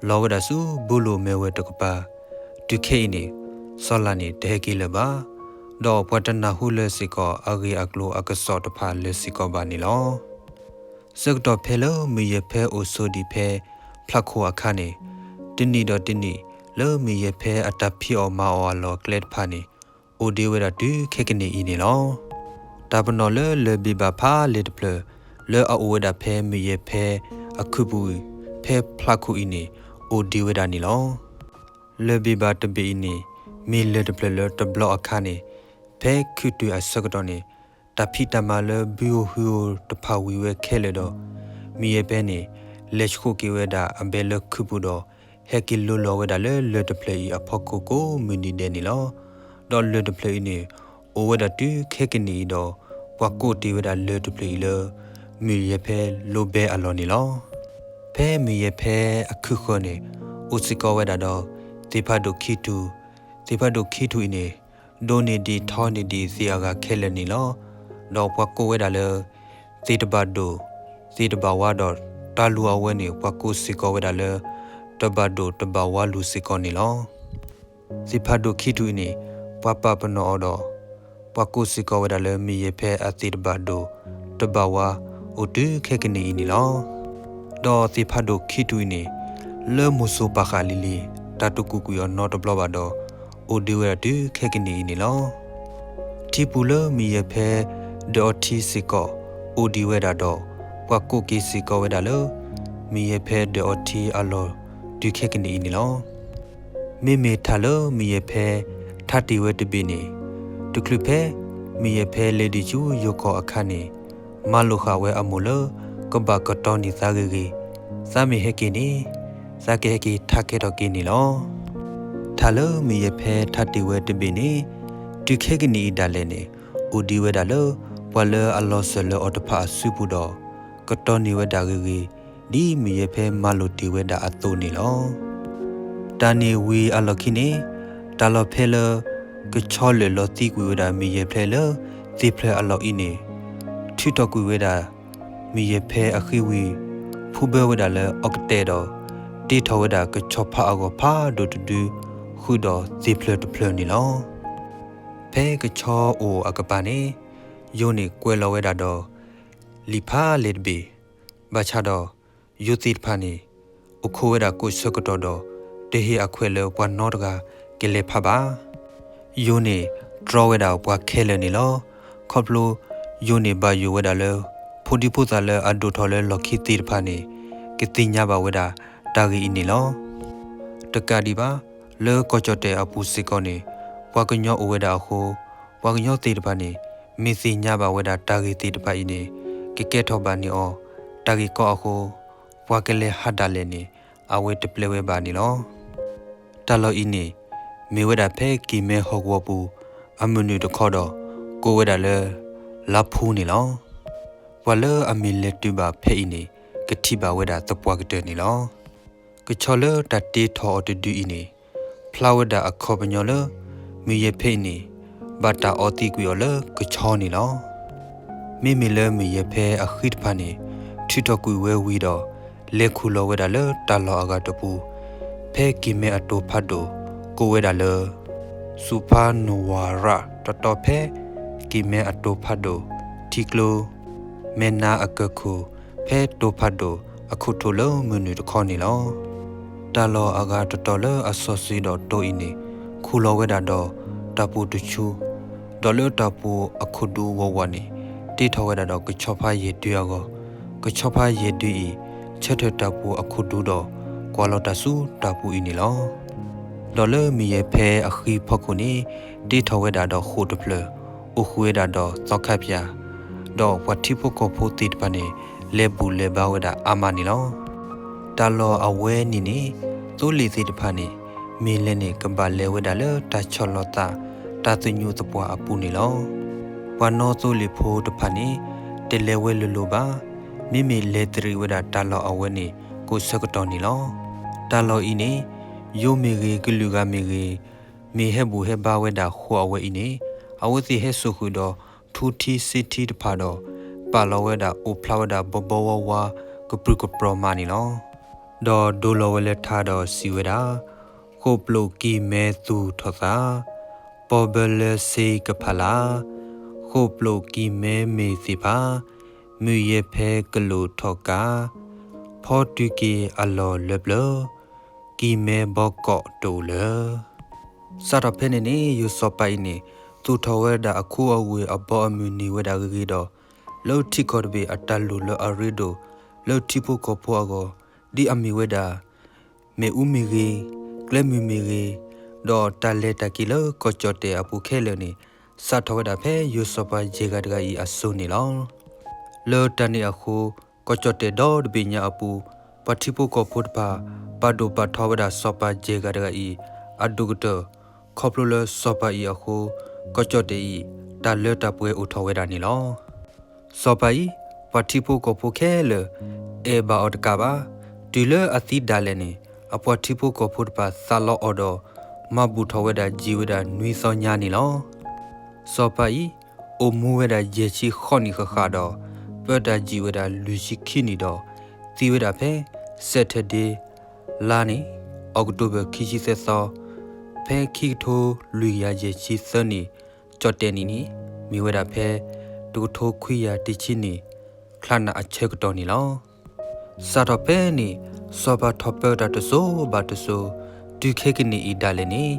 လီၤဝဲဒၣ်ဆူဘိလိၣ်မဲၢ်ဝဲတကပၤ. တုၤခဲအံၤန့ၣ် စီၤလၤန့ၣ်တဟဲက့ၤလၢၤဘၣ်, ဒီးပှၤတနၢ်ဟူလၢၤစ့ၢ်ကီးအဂ့ၢ်အကျိၤအကစီၣ်တဖၣ်လၢၤစ့ၢ်ကီးဘၣ်န့ၣ်လီၤ. ဆၢကတီၢ်ဖဲလၢမုၢ်ယဲၢ်ဖဲအိၣ်ဆိးဒံးဖဲဖျးခိၣ်အခါန့ၣ်, တနံၣ်ဒီးတနံၣ်လၢမုၢ်ယဲၢ်ဖဲအတၢ်ဖံးအီၣ်မၤအီၣ်အလီၢ်အကျဲတဖၣ်န့ၣ် အိၣ်ဒံးဝဲဒၣ်တုၤခဲကနံၣ်အံၤန့ၣ်လီၤ. တၢ်ပနီၣ်လၢလၢၢ်ဘ့ၣ်ဘၣ်ဖးလဲၢ်တဖျၢၣ် လၢအအိၣ်ဝဲဒၣ်ဖဲမုၢ်ယဲၢ်ဖဲအခုၣ်ပူၤအံၤ ဖဲဖျးခိၣ်အံၤန့ၣ် အိၣ်ဒံးဝဲဒၣ်န့ၣ်လီၤ. လၢၢ်ဘ့ၣ်ဘၣ်တဘ့ၣ်အံၤန့ၣ် မ့ၢ်လၢၢ်တဖျၢၣ်လၢတဘျီအခါန့ၣ် ဖဲခုၣ်တုၤအဆၢကတီၢ်န့ၣ် တၢ်ဖံးတၢ်မၤလၢဘုဧိၤဟုဧိၤတဖၣ်ဝံၤဝဲခဲလၢာ်ဒီး မုၢ်ယဲၢ်ဖဲန့ၣ် လဲၤဆှိးက့ၤဝဲဒၣ်အဘဲလၢခုၣ်ပူၤဒီး ဟဲက့ၤလိလီၤဝဲဒၣ်လၢလၢၢ်တဖျၢၣ်အံၤအဖီခိၣ်ကိးမုၢ်နံၤဒဲးန့ၣ်လီၤ. ဒီးလၢၢ်တဖျၢၣ်အံၤန့ၣ် အိၣ်ဝဲဒၣ်တုၤခဲကနံၣ်အံၤဒီး ပှၤကိးတ့ၢ်ဝဲဒၣ်လၢၢ်တဖျၢၣ်အံၤလၢ မုၢ်ယဲၢ်ဖဲလိဘဲအလီၢ်န့ၣ်လီၤ. ဖဲမုၢ်ယဲၢ်ဖဲအခုၣ်ဃၢၤန့ၣ် အိၣ်စ့ၢ်ကီးဝဲဒၣ်ဒီး သ့ၣ်ဖးဒိၣ်ခံထူၣ်, သ့ၣ်ဖးဒိၣ်ခံထူၣ်အံၤန့ၣ် ဒိးန့ၢ်ဒံးထီန့ၢ်ဒံးသ့ၣ်အဂၤခဲလၢာ်န့ၣ်လီၤ. ဒီးပှၤကိးဝဲဒၣ်လၢ သ့ၣ်တဘၣ်ဒိၣ် သ့ၣ်တဘၣ်ဝါဒီး တၢ်လူၤအဝဲန့ၣ် ပှၤကိးစ့ၢ်ကီးဝဲဒၣ်လၢ တဘၣ်ဒိၣ်တဘၣ်ဝါလူၤစ့ၢ်ကီးန့ၣ်လီၤ. သ့ၣ်ဖးဒိၣ်ခံထူၣ်အံၤန့ၣ် ပှၤပာ်ပနီၣ်အီၤဒီး ပှၤကိးစ့ၢ်ကီးဝဲဒၣ်လၢမုၢ်ယဲၢ်ဖဲအသ့ၣ်တဘၣ်ဒိၣ်တဘၣ်ဝါ အိၣ်တုၤခဲကနံၣ်အံၤန့ၣ်လီၤ. ဒီးသ့ၣ်ဖးဒိၣ်ခံထူၣ်အံၤန့ၣ် လၢမိၢ်စိၤပာ်ဃာ်လံၤလံၤ တၢ်တကူၣ်ကွံာ်အီၤနီတဘျီဘၣ်ဒီး အိၣ်ဒံးဝဲဒၣ်တုၤခဲကနံၣ်အံၤန့ၣ်လီၤ. ထံပူၤလၢမုၢ်ယဲၢ်ဖဲဒၢးအီထံစ့ၢ်ကီး အိၣ်ဒံးဝဲဒၣ်ဒီး ပှၤကိးက့ၤစ့ၢ်ကီးဝဲဒၣ်လၢ မုၢ်ယဲၢ်ဖဲဒၢးအီထံအလီၢ်တုၤခဲကနံၣ်အံၤန့ၣ်လီၤ. မ့မ့ၢ်ထၣ်လၢမုၢ်ယဲၢ်ဖဲထါတ့ၢ်ဝဲတဘ့ၣ်န့ၣ် တချုးဖဲမုၢ်ယဲၢ်ဖဲလဲၤဒံးဆူယိၤကီၢ်အခါန့ၣ် မၤလိာ်ဃာ်ဝဲအမိၢ်လၢ ကဘၣ်ကတီၤန့ၢ်သးဂ့ၤဂ့ၤ, သးမ့ၢ်ဟဲက့ၤန့ၣ် သးကဟဲက့ၤထါကဲထီၣ်က့ၤန့ၣ်လီၤ. ထၣ်လၢမုၢ်ယဲၢ်ဖဲထါတ့ၢ်ဝဲတဘ့ၣ်န့ၣ် တုၤခဲကနံၣ်အံၤဒၣ်လဲာ်န့ၣ် အိၣ်ဒံးဝဲဒၣ်လၢ ပှၤလၢအလီၤစၢၤလၢအီၤတဖၣ်အစုပူၤဒီး ကတီၤန့ၢ်ဝဲဒၣ်ဂ့ၤဂ့ၤ ဒ်မုၢ်ယဲၢ်ဖဲမၤလိာ်တ့ၢ်ဝဲဒၣ်အသိးန့ၣ်လီၤ. တၢ်န့ၣ်ဝံၤအလီၢ်ခံန့ၣ် တၢ်လီၢ်ဖဲလၢ ကဆီလၢာ်လီၤသံကွံာ်ဝဲဒၣ်မုၢ်ယဲၢ်ဖဲလၢ သ့ၣ်ဖျၢၣ်အလီၢ်အံၤန့ၣ် ထုးထီၣ်ကွံာ်ဝဲဒၣ် မုၢ်ယဲၢ်ဖဲအဃံဝံၤ ဖှူဘၢဝဲဒၣ်လၢအီကတဲာ်ဒီး တ့ထီၣ်ဝဲဒၣ်ကဆီဖါအဂီၤဖးဒိၣ်တဒု ဃုာ်ဒီးသ့ၣ်ဖျၢၣ်တဖျၢၣ်န့ၣ်လီၤ. ဖဲကဆီအိၣ်အကပၤန့ၣ် ယိၤန့ၣ်ကွဲးလီၤဝဲဒၣ်ဒီး လံာ်ဖးလဲၢ်တဘ့ၣ်, ဘၣ်ဆၣ်ဒီး ယိၤသ့ၣ်တဖၣ်န့ၣ် အိၣ်ခိးဝဲဒၣ်ကိးဆၢကတီၢ်ဒီး တဟ့ၣ်အခွဲးလၢပှၤနီတဂၤကလဲၤဖးဘၣ်. ယိၤန့ၣ်တြီဝဲဒၣ်ပှၤခဲလၢာ်န့ၣ်လီၤ. ခီဖျိယိၤန့ၣ်ဘၣ်ယိၣ်ဝဲဒၣ်လၢ ဖိဒံဖိသၣ်လၢအဒိၣ်ထီၣ်လၢလီၢ်ခံသ့ၣ်တဖၣ်န့ၣ် ကသ့ၣ်ညါဘၣ်ဝဲဒၣ်တၢ်ဂ့ၢ်အံၤန့ၣ်လီၤ. တကးဒံးဘၣ် လၢကီၢ်ကၠီၣ်တဲၣ်အပူၤစ့ၢ်ကီးန့ၣ် ပှၤကညီအိၣ်ဝဲဒၣ်အဃိ ပှၤကညီသ့ၣ်တဖၣ်န့ၣ် မ့ၢ်သ့ၣ်ညါဘၣ်ဝဲဒၣ်တၢ်ဂ့ၢ်သ့ၣ်တဖၣ်အံၤန့ၣ် ကကဲထီၣ်ဘၣ်န့ၢ်အီၤ တၢ်ဂ့ၢ်ကီအဃိ ပှၤကလဲၤဟးဒၣ်လဲာ်န့ၣ် အဝဲတပျဲဝဲဘၣ်န့ၣ်လီၤ. တၢ်လီၢ်အံၤန့ၣ် မ့ၢ်ဝဲဒၣ်ဖဲကံၢ်မဲဟီၣ်ကဝီၤပူၤ အမုၢ်နုာ်တခီဒီး ကိးဝဲဒၣ်လၢ လါဖူန့ၣ်လီၤ. ပှၤလၢအမ့ၢ်လဲၤတုၤဘၣ်ဖဲအံၤန့ၣ် ကထံၣ်ဘၣ်ဝဲဒၣ်သပှၢ်ကတၢၢ်န့ၣ်လီၤ. ကဆီလၢတၢ်တ့ထီၣ်အီၤတဒုအံၤန့ၣ် ဖျါဝဲဒၣ်အခီပညီလၢ မုၢ်ယဲၢ်ဖဲအံၤန့ၣ် ဘၣ်တၢ်အီသံးကွံာ်အီၤလၢကဆီန့ၣ်လီၤ. မ့မ့ၢ်လၢမုၢ်ယဲၢ်ဖဲအဃံတဖၣ်န့ၣ် ထုးထီၣ်ကွံာ်ဝဲဝံၤဒီး လဲၤခူၣ်လီၤဝဲဒၣ်လၢတၢ်လီၢ်အဂၤတပူၤ ဖဲကံၢ်မဲအတိၤဖးဒိၣ် ကိးဝဲဒၣ်လၢ စူၤဖါနဝၤရၣ် တတီၤဖဲ ကံၢ်မဲအတိၤဖးဒိၣ် ထံကျိ မဲၢ်နါအကၢၢ်ခိၣ် ဖဲတိၤဖးဒိၣ်အခိၣ်ထိးလၢမုၢ်နုာ်တခီန့ၣ်လီၤ. တၢ်လီၢ်အဂၤတတီၤလၢအစီၤစုၤဒီးတိၤအံၤန့ၣ် ခူၣ်လီၤဝဲဒၣ်ဒီးတၢ်ပူၤတဆူ ဒီးလၢတၢ်ပူၤအခိၣ်ဒူဝးဝးန့ၣ် တ့ထီၣ်ဝဲဒၣ်ဒီးကဆီဖါယဲၢ်ဒုအဂီၢ်, ကဆီဖါယဲၢ်ဒုအံၤ ဆၢထၢၣ်တၢ်ပူၤအခိၣ်ဒူဒီး ကွၢ်လီၤတၢ်ဆူတၢ်ပူၤအံၤန့ၣ်လီၤ. ဒီးလၢမုၢ်ယဲၢ်ဖဲအဃံဖီခိၣ်န့ၣ် တ့ထီၣ်ဝဲဒၣ်ဒီးဃိာ်တဖျၢၣ် အိၣ်ဃုာ်ဝဲဒၣ်ဒီးသီခါပၠၣ်, ဒီးပှၤထံဖိကီၢ်ဖိသ့ၣ်တဖၣ်န့ၣ် လဲၤဘူၣ်လဲၤဘါဝဲဒၣ်အါမးန့ၣ်လီၤ. တၢ်လီၢ်အဝဲန့ၣ်န့ၣ် သိလ့ၣ်သ့ၣ်တဖၣ်န့ၣ် မ့ၢ်လဲၤန့ၣ် ကဘၣ်လဲၤဝဲဒၣ်လၢတၢ်ဆီၣ်လီၤသး တၢ်သညူးသပှၢ်အပူၤန့ၣ်လီၤ. ပှၤနီသိလ့ၣ်ဖိတဖၣ်န့ၣ် တလဲၤဝဲလိၤလိၤဘၣ်. မ့မ့ၢ်လဲၤတရံးဝဲဒၣ်တၢ်လီၢ်အဝဲန့ၣ် ကိးဆၢကတီၢ်န့ၣ်လီၤ. တၢ်လီၢ်အံၤန့ၣ် ယိၤမ့ၢ်ဂ့ၤ ကလုာ်ဂၤမ့ၢ်ဂ့ၤ မ့ၢ်ဟဲဘူၣ်ဟဲဘါဝဲဒၣ်ဃိာ်အဝဲအံၤန့ၣ် အဝဲသ့ၣ်ဟဲစိာ်ဃုာ်ဒီး ထူထံစ့ထံတဖၣ်ဒီး ပာ်လီၤဝဲဒၣ်အိၣ်ဖျါဝဲဒၣ်ဘီဘီဝါဝါ ကပြုၢ်ကပြီၤမးန့ၣ်လီၤ. ဒီးဒိလီၤဝဲလၢထါဒီးစံးဝဲဒၣ်, ဃိာ်ပျိာ်ကံၢ်မဲသူၣ်ထီၣ်သး, ပီၢ်ဘၢလၢစ့ကဖးလၢ်, ဃိာ်ပျိာ်ကံၢ်မဲမ့ၢ်သ့ၣ်ဖး, မုၢ်ယဲၢ်ဖဲကလိာ်ထီၣ်ကး, ဖီတုၤက့ၤအလီၢ်လၢပျၢၤ, ကံၢ်မဲဘီကီးတအိၣ်လၢၤ. စးထီၣ်ဖဲန့ၣ်န့ၣ် ယိၤစီၤပၤအံၤန့ၣ် သူၣ်ထီၣ်ဝဲဒၣ်အခူအဝ့ၢ်အဘီအမုၢ်နံၤဝဲဒၣ်ဂ့ၤဂ့ၤဒီး လၢထံကီၢ်တဘ့ၣ်အတၢ်လိၣ်လၢအရ့ဒိၣ် လၢထံဖိကီၢ်ဖိအဂီၢ် ဒ်အမ့ၢ်ဝဲဒၣ် မ့ၣ်အူမ့ၢ်ဂ့ၤ, ကျဲမုၢ်မ့ၢ်ဂ့ၤ, ဒီးတၢ်လဲၤတၢ်က့ၤလၢကီၢ်ကၠီၣ်တဲၣ်အပူၤခဲလၢာ်န့ၣ် စးထီၣ်ဝဲဒၣ်ဖဲယိၤစီၤပၤယဲၢ်ဂၤတဂၤအံၤအစိၤန့ၣ်လီၤ. လၢတၢ်န့ၣ်အဃိ ကီၢ်ကၠီၣ်တဲၣ်ဒီတဘ့ၣ်ညါအပူၤ ပှၤထံဖိကီၢ်ဖိတဖၣ် ပာ်ဒိၣ်ပာ်ထီဝဲဒၣ်စီၤပၤယဲၢ်ဂၤတဂၤအံၤ အဒိၣ်ကတၢၢ် ခီဖျိလၢစီၤပၤအံၤအဃိ ကီၢ်ကၠီၣ်တဲၣ်အံၤ တၢ်လၢတၢ်ပှဲၤအိၣ်ထီၣ်ဝဲဒၣ်န့ၣ်လီၤ. စီၤပၤအံၤ ပှၤထံဖိကီၢ်ဖိခဲလၢာ် အဲၣ်ဘၣ်အီၤတကးဘၣ်. တုၤလၢအသံဒၣ်လဲာ်န့ၣ် အပှၤထံဖိကီၢ်ဖိတဖၣ်သးလီအီၤဒီး မၤဘူၣ်ထီၣ်ဝဲဒၣ်ယံာ်ဝဲဒၣ်နွံသီညါန့ၣ်လီၤ. စီၤပၤအံၤ အိၣ်မူဝဲဒၣ်ယဲၢ်ဆံဃိးနံၣ်ဃၣ်ဃၣ်ဒီး ပၢတၢ်ယံာ်ဝဲဒၣ်လွံၢ်ဆံခံနံၣ်ဒီး သံဝဲဒၣ်ဖဲ Saturday လါန့ၣ် October ခံဆံသၢသီ ဖဲခံကထိလွံၢ်ကယၤယဲၢ်ဆံသၢနံၣ် ကၠီၣ်တဲၣ်နံၣ်န့ၣ် မ့ၢ်ဝဲဒၣ်ဖဲ တကထိခွံကယၤတဆံနံၣ် ချါနံၣ်အဆၢကတီၢ်န့ၣ်လီၤ. စးထီၣ်ဖဲန့ၣ် စီၤပၤထီၣ်ပၢတၢ်တစိၤဘၣ်တစိၤ တုၤခဲကနံၣ်အံၤဒၣ်လဲာ်န့ၣ်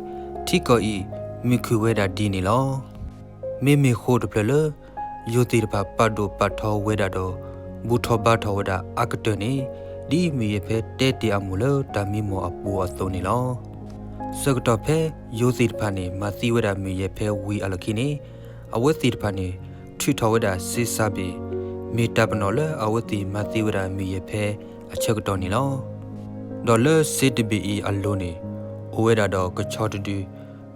ထံကီၢ်အံၤ မုာ်ခုၣ်ဝဲဒၣ်ဒ်န့ၣ်လီၤ. မ့မ့ၢ်ဃိတဖျၢၣ်လၢ ယိၤသ့ၣ်တဖၣ်ပာ်ဒိၣ်ပာ်ထီဝဲဒၣ်ဒီး ဘူၣ်ထီၣ်ဘါထီၣ်ဝဲဒၣ်အါကတၢၢ်န့ၣ် ဒ်မုၢ်ယဲၢ်ဖဲတဲတ့ၢ်အမိၢ်လၢတၢ်မံမီၢ်အပူၤအသိးန့ၣ်လီၤ. ဆၢကတီၢ်ဖဲယိၤသ့ၣ်တဖၣ်န့ၣ် မၤသံဝဲဒၣ်မုၢ်ယဲၢ်ဖဲဝံၤအလီၢ်ခံန့ၣ် အဝဲသ့ၣ်တဖၣ်န့ၣ် ထုးထီၣ်ဝဲဒၣ်စ့စးဘ့ၣ် မ့ၢ်တၢ်ပနီၣ်လၢအဝဲသ့ၣ်မၤသံဝဲဒၣ်မုၢ်ယဲၢ်ဖဲအဆၢကတီၢ်န့ၣ်လီၤ. ဒီးလၢစ့တဘ့ၣ်အံၤအလိၤန့ၣ် အိၣ်ဝဲဒၣ်ဒီးကဆီတဒု,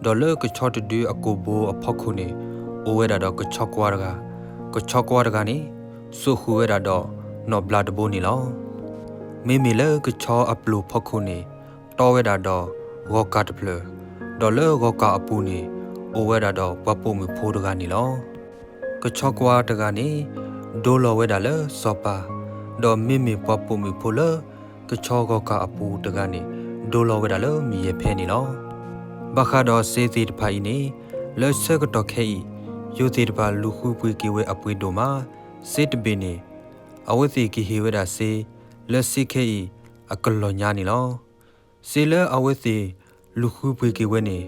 ဒီးလၢကဆီတဒုအကိာ်ဘိအဖီခိၣ်န့ၣ် အိၣ်ဝဲဒၣ်ဒီးကဆီကွါတဂၤ, ကဆီကွါတဂၤန့ၣ် စိာ်ဃုာ်ဝဲဒၣ်ဒီးနီၣ်ဘျါတဘိန့ၣ်လီၤ. မ့မ့ၢ်လၢကဆီအပျိၢ်ဖီခိၣ်န့ၣ် တီဝဲဒၣ်ဒီးဂီၤကၢ်တဖျၢၣ်, ဒီးလၢဂီၤကၢ်အပူၤန့ၣ် အိၣ်ဝဲဒၣ်ဒီးပှၤပိာ်မုၣ်ဖိတဂၤန့ၣ်လီၤ. ကဆီကွါတဂၤန့ၣ် ဒိလီၤဝဲဒၣ်လၢစီၤပၤ, ဒီးမ့မ့ၢ်ပှၤပိာ်မုၣ်ဖိလၢ ကဆီဂီၤကၢ်အပူၤတဂၤန့ၣ် ဒိလီၤဝဲဒၣ်လၢမုၢ်ယဲၢ်ဖဲန့ၣ်လီၤ. ဘၣ်ဃးဒီးစ့သ့ၣ်တဖၣ်အံၤန့ၣ် လၢဆၢကတီၢ်ခဲအံၤ ယိၤသ့ၣ်တဖၣ်လူၤဃုပှ့ၤက့ၤဝဲအပှ့ၤဒိၣ်မး, စ့တဘ့ၣ်န့ၣ် အဝဲသ့ၣ်ကဟ့ၣ်ဝဲဒၣ်စ့ လၢစ့ခဲအံၤအကလီၢ်ညါန့ၣ်လီၤ. စ့လၢအဝဲသ့ၣ်လူၤဃုပှ့ၤက့ၤဝဲန့ၣ်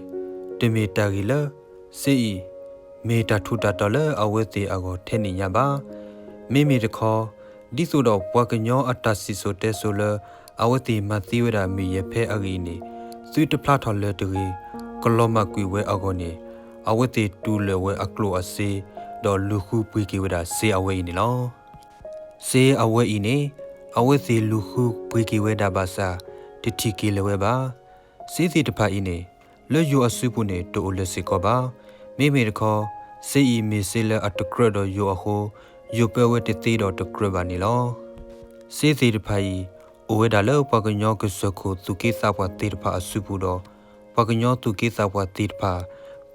တမ့ၢ်တၢ်ဂ့ၤလၢ စ့အံၤ မ့ၢ်တၢ်ထူးတၢ်တီၤလၢအဝဲသ့ၣ်အဂီၢ်ထဲန့ၣ်ညါဘၣ်. မ့မ့ၢ်တခီ ဒ်သိးဒီးပှၤကညီအတၢ်စံၣ်စိၤတဲစိၤလၢ အဝဲသ့ၣ်မၤသံဝဲဒၣ်မုၢ်ယဲၢ်ဖဲအဂ့ၢ်အံၤန့ၣ် သုတဖျါထီၣ်လၢၤတဂ့ၤ, ကလီၤမၢ်ကွံာ်ဝဲအဂီၢ်န့ၣ် အဝဲသ့ၣ်တူၢ်လိာ်ဝဲအကျိၣ်အစ့ ဒီးလူၤဃုပှ့ၤက့ၤဝဲဒၣ်စ့အဝဲအံၤန့ၣ်လီၤ. စ့အဝဲအံၤန့ၣ် အဝဲသ့ၣ်လူၤဃုပှ့ၤက့ၤဝဲဒၣ်ဘၣ်ဆၣ် တထံၣ်က့ၤလၢၤဝဲဘၣ်. စ့သ့ၣ်တဖၣ်အံၤန့ၣ် လၢယိၤအစုပူၤန့ၣ် တအိၣ်လၢၤစ့ၢ်ကီးဘၣ်. မ့မ့ၢ်တခီ စ့အံၤမ့ၢ်စ့လၢအတကြၢးဒီးယိၤအဃိ ယိၤပၢဝဲတသ့ဒီးတကြၢးဘၣ်န့ၣ်လီၤ. စ့သ့ၣ်တဖၣ်အံၤ အိၣ်ဝဲဒၣ်လၢပှၤကညီကစၢၢ်ခိၣ်သူၣ်က့သးပှၢ်သ့ၣ်တဖၣ်အစုပူၤဒီး ပှၤကညီသူၣ်က့သးပှၢ်သ့ၣ်တဖၣ်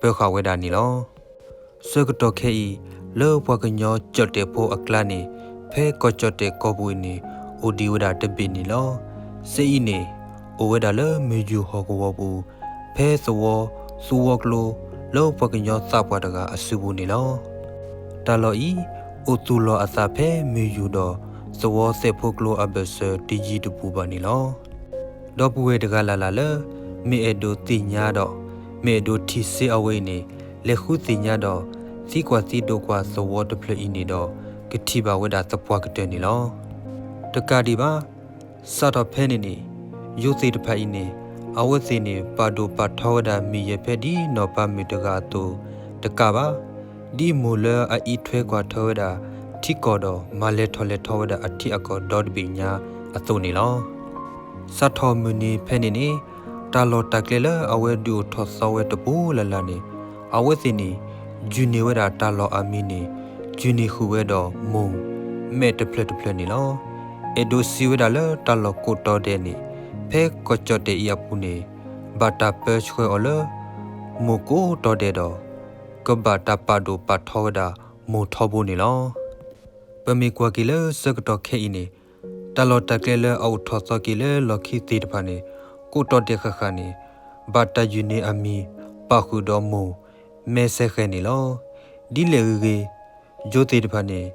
ပၢဃာ်ဝဲဒၣ်န့ၣ်လီၤ. ဆၢကတီၢ်ခဲအံၤ လၢပှၤကညီကၠီၣ်တဲၣ်ဖိအကျါန့ၣ် ဖဲကီၢ်ကၠီၣ်တဲၣ်ကီၢ်ပူၤအံၤန့ၣ် အိၣ်ဒံးဝဲဒၣ်တဘ့ၣ်န့ၣ်လီၤ. စ့အံၤန့ၣ် အိၣ်ဝဲဒၣ်လၢမုၢ်ယူၢ်ဟီၣ်ကဝီၤပူၤ ဖဲသဝီသူဝီကျိ လၢပှၤကညီသးပှၢ်တဂၤအစုပူၤန့ၣ်လီၤ. တၢ်လီၢ်အံၤ အိၣ်သူၣ်လီၤအသးဖဲမုၢ်ယူၢ်ဒီး သဝီသဲးဖိကျိအဘၢၣ်စၢၤတယံၤတဘူးဘၣ်န့ၣ်လီၤ. ဒီပုၢ်ဝဲၢ်တဂၤလၢ်လၢ်လၢ မ့ၢ်အဲၣ်ဒိးသ့ၣ်ညါဒီး မ့ၢ်အဲၣ်ဒိးထံၣ်စ့အဝဲအံၤန့ၣ် လဲၤဃုသ့ၣ်ညါဒီး သံကွၢ်သံဒိးကွၢ်သဝီတဖျၢၣ်အံၤန့ၣ်ဒီး ကထံၣ်ဘၣ်ဝဲဒၣ်သပှၢ်ကတၢၢ်န့ၣ်လီၤ. တကးဒံးဘၣ် စးထီၣ်ဖဲန့ၣ်န့ၣ် ယိၤသ့ၣ်တဖၣ်အံၤန့ၣ် အဝဲသ့ၣ်န့ၣ် ပာ်ဒိၣ်ပာ်ထီဝဲဒၣ်မုၢ်ယဲၢ်ဖဲဒ်နီၢ်ပၤမုၣ်တဂၤအသိး တကးဘၣ် ဒ်မိၢ်လၢအအံးထွဲကွၢ်ထွဲဝဲဒၣ် ထံကီၢ်ဒီးမၤလဲၤထီၣ်လဲၤထီဝဲဒၣ်အထံအကီၢ်ဒီတဘ့ၣ်ညါအသိးန့ၣ်လီၤ. စးထီၣ်မုၢ်နံၤဖဲန့ၣ်န့ၣ် တၢ်လီၢ်တၢ်ကျဲလၢအဝဲဒုးအိၣ်ထီၣ်သီဝဲတပူၤလၢ်လၢ်န့ၣ် အဝဲသ့ၣ်န့ၣ် ယုၢ်န့ၢ်ဝဲဒၣ်တၢ်လီၢ်အမံၤန့ၣ် ယုၢ်န့ၢ်ဃုာ်ဝဲဒီးမိၢ် မဲာ်တဖျၢၣ်တဖျၢၣ်န့ၣ်လီၤ. အဲၣ်ဒိးစံးဝဲဒၣ်လၢတၢ်လီၢ်ကိးတီၤဒဲးန့ၣ် ဖဲကီၢ်ကၠီၣ်တဲၣ်အံၤအပူၤန့ၣ် ဘၣ်တၢ်ပၢဆှၢအီၤလၢ မိၢ်ကိးတီၤဒဲးဒီး ကဘၣ်တၢ်ပာ်ဒိၣ်ပာ်ထီဝဲဒၣ်မိၢ်ထီဘိန့ၣ်လီၤ. ပမ့ၢ်ကွၢ်က့ၤလၢဆၢကတီၢ်ခဲအံၤန့ၣ် တၢ်လီၢ်တၢ်ကျဲလၢအအိၣ်ထီၣ်သီက့ၤလၢလီၢ်ခံသ့ၣ်တဖၣ်န့ၣ် ကိးတီၤဒဲးဃၣ်ဃၣ်န့ၣ် ဘၣ်တၢ်ယုၢ်န့ၢ်အမံၤပာ်ဃုာ်ဒီးမိၢ် မဲာ်ဆဲးဃဲၤန့ၣ်လီၤ. ဒ်လဲၣ်ဂ့ၤဂ့ၤ ယိၤသ့ၣ်တဖၣ်န့ၣ်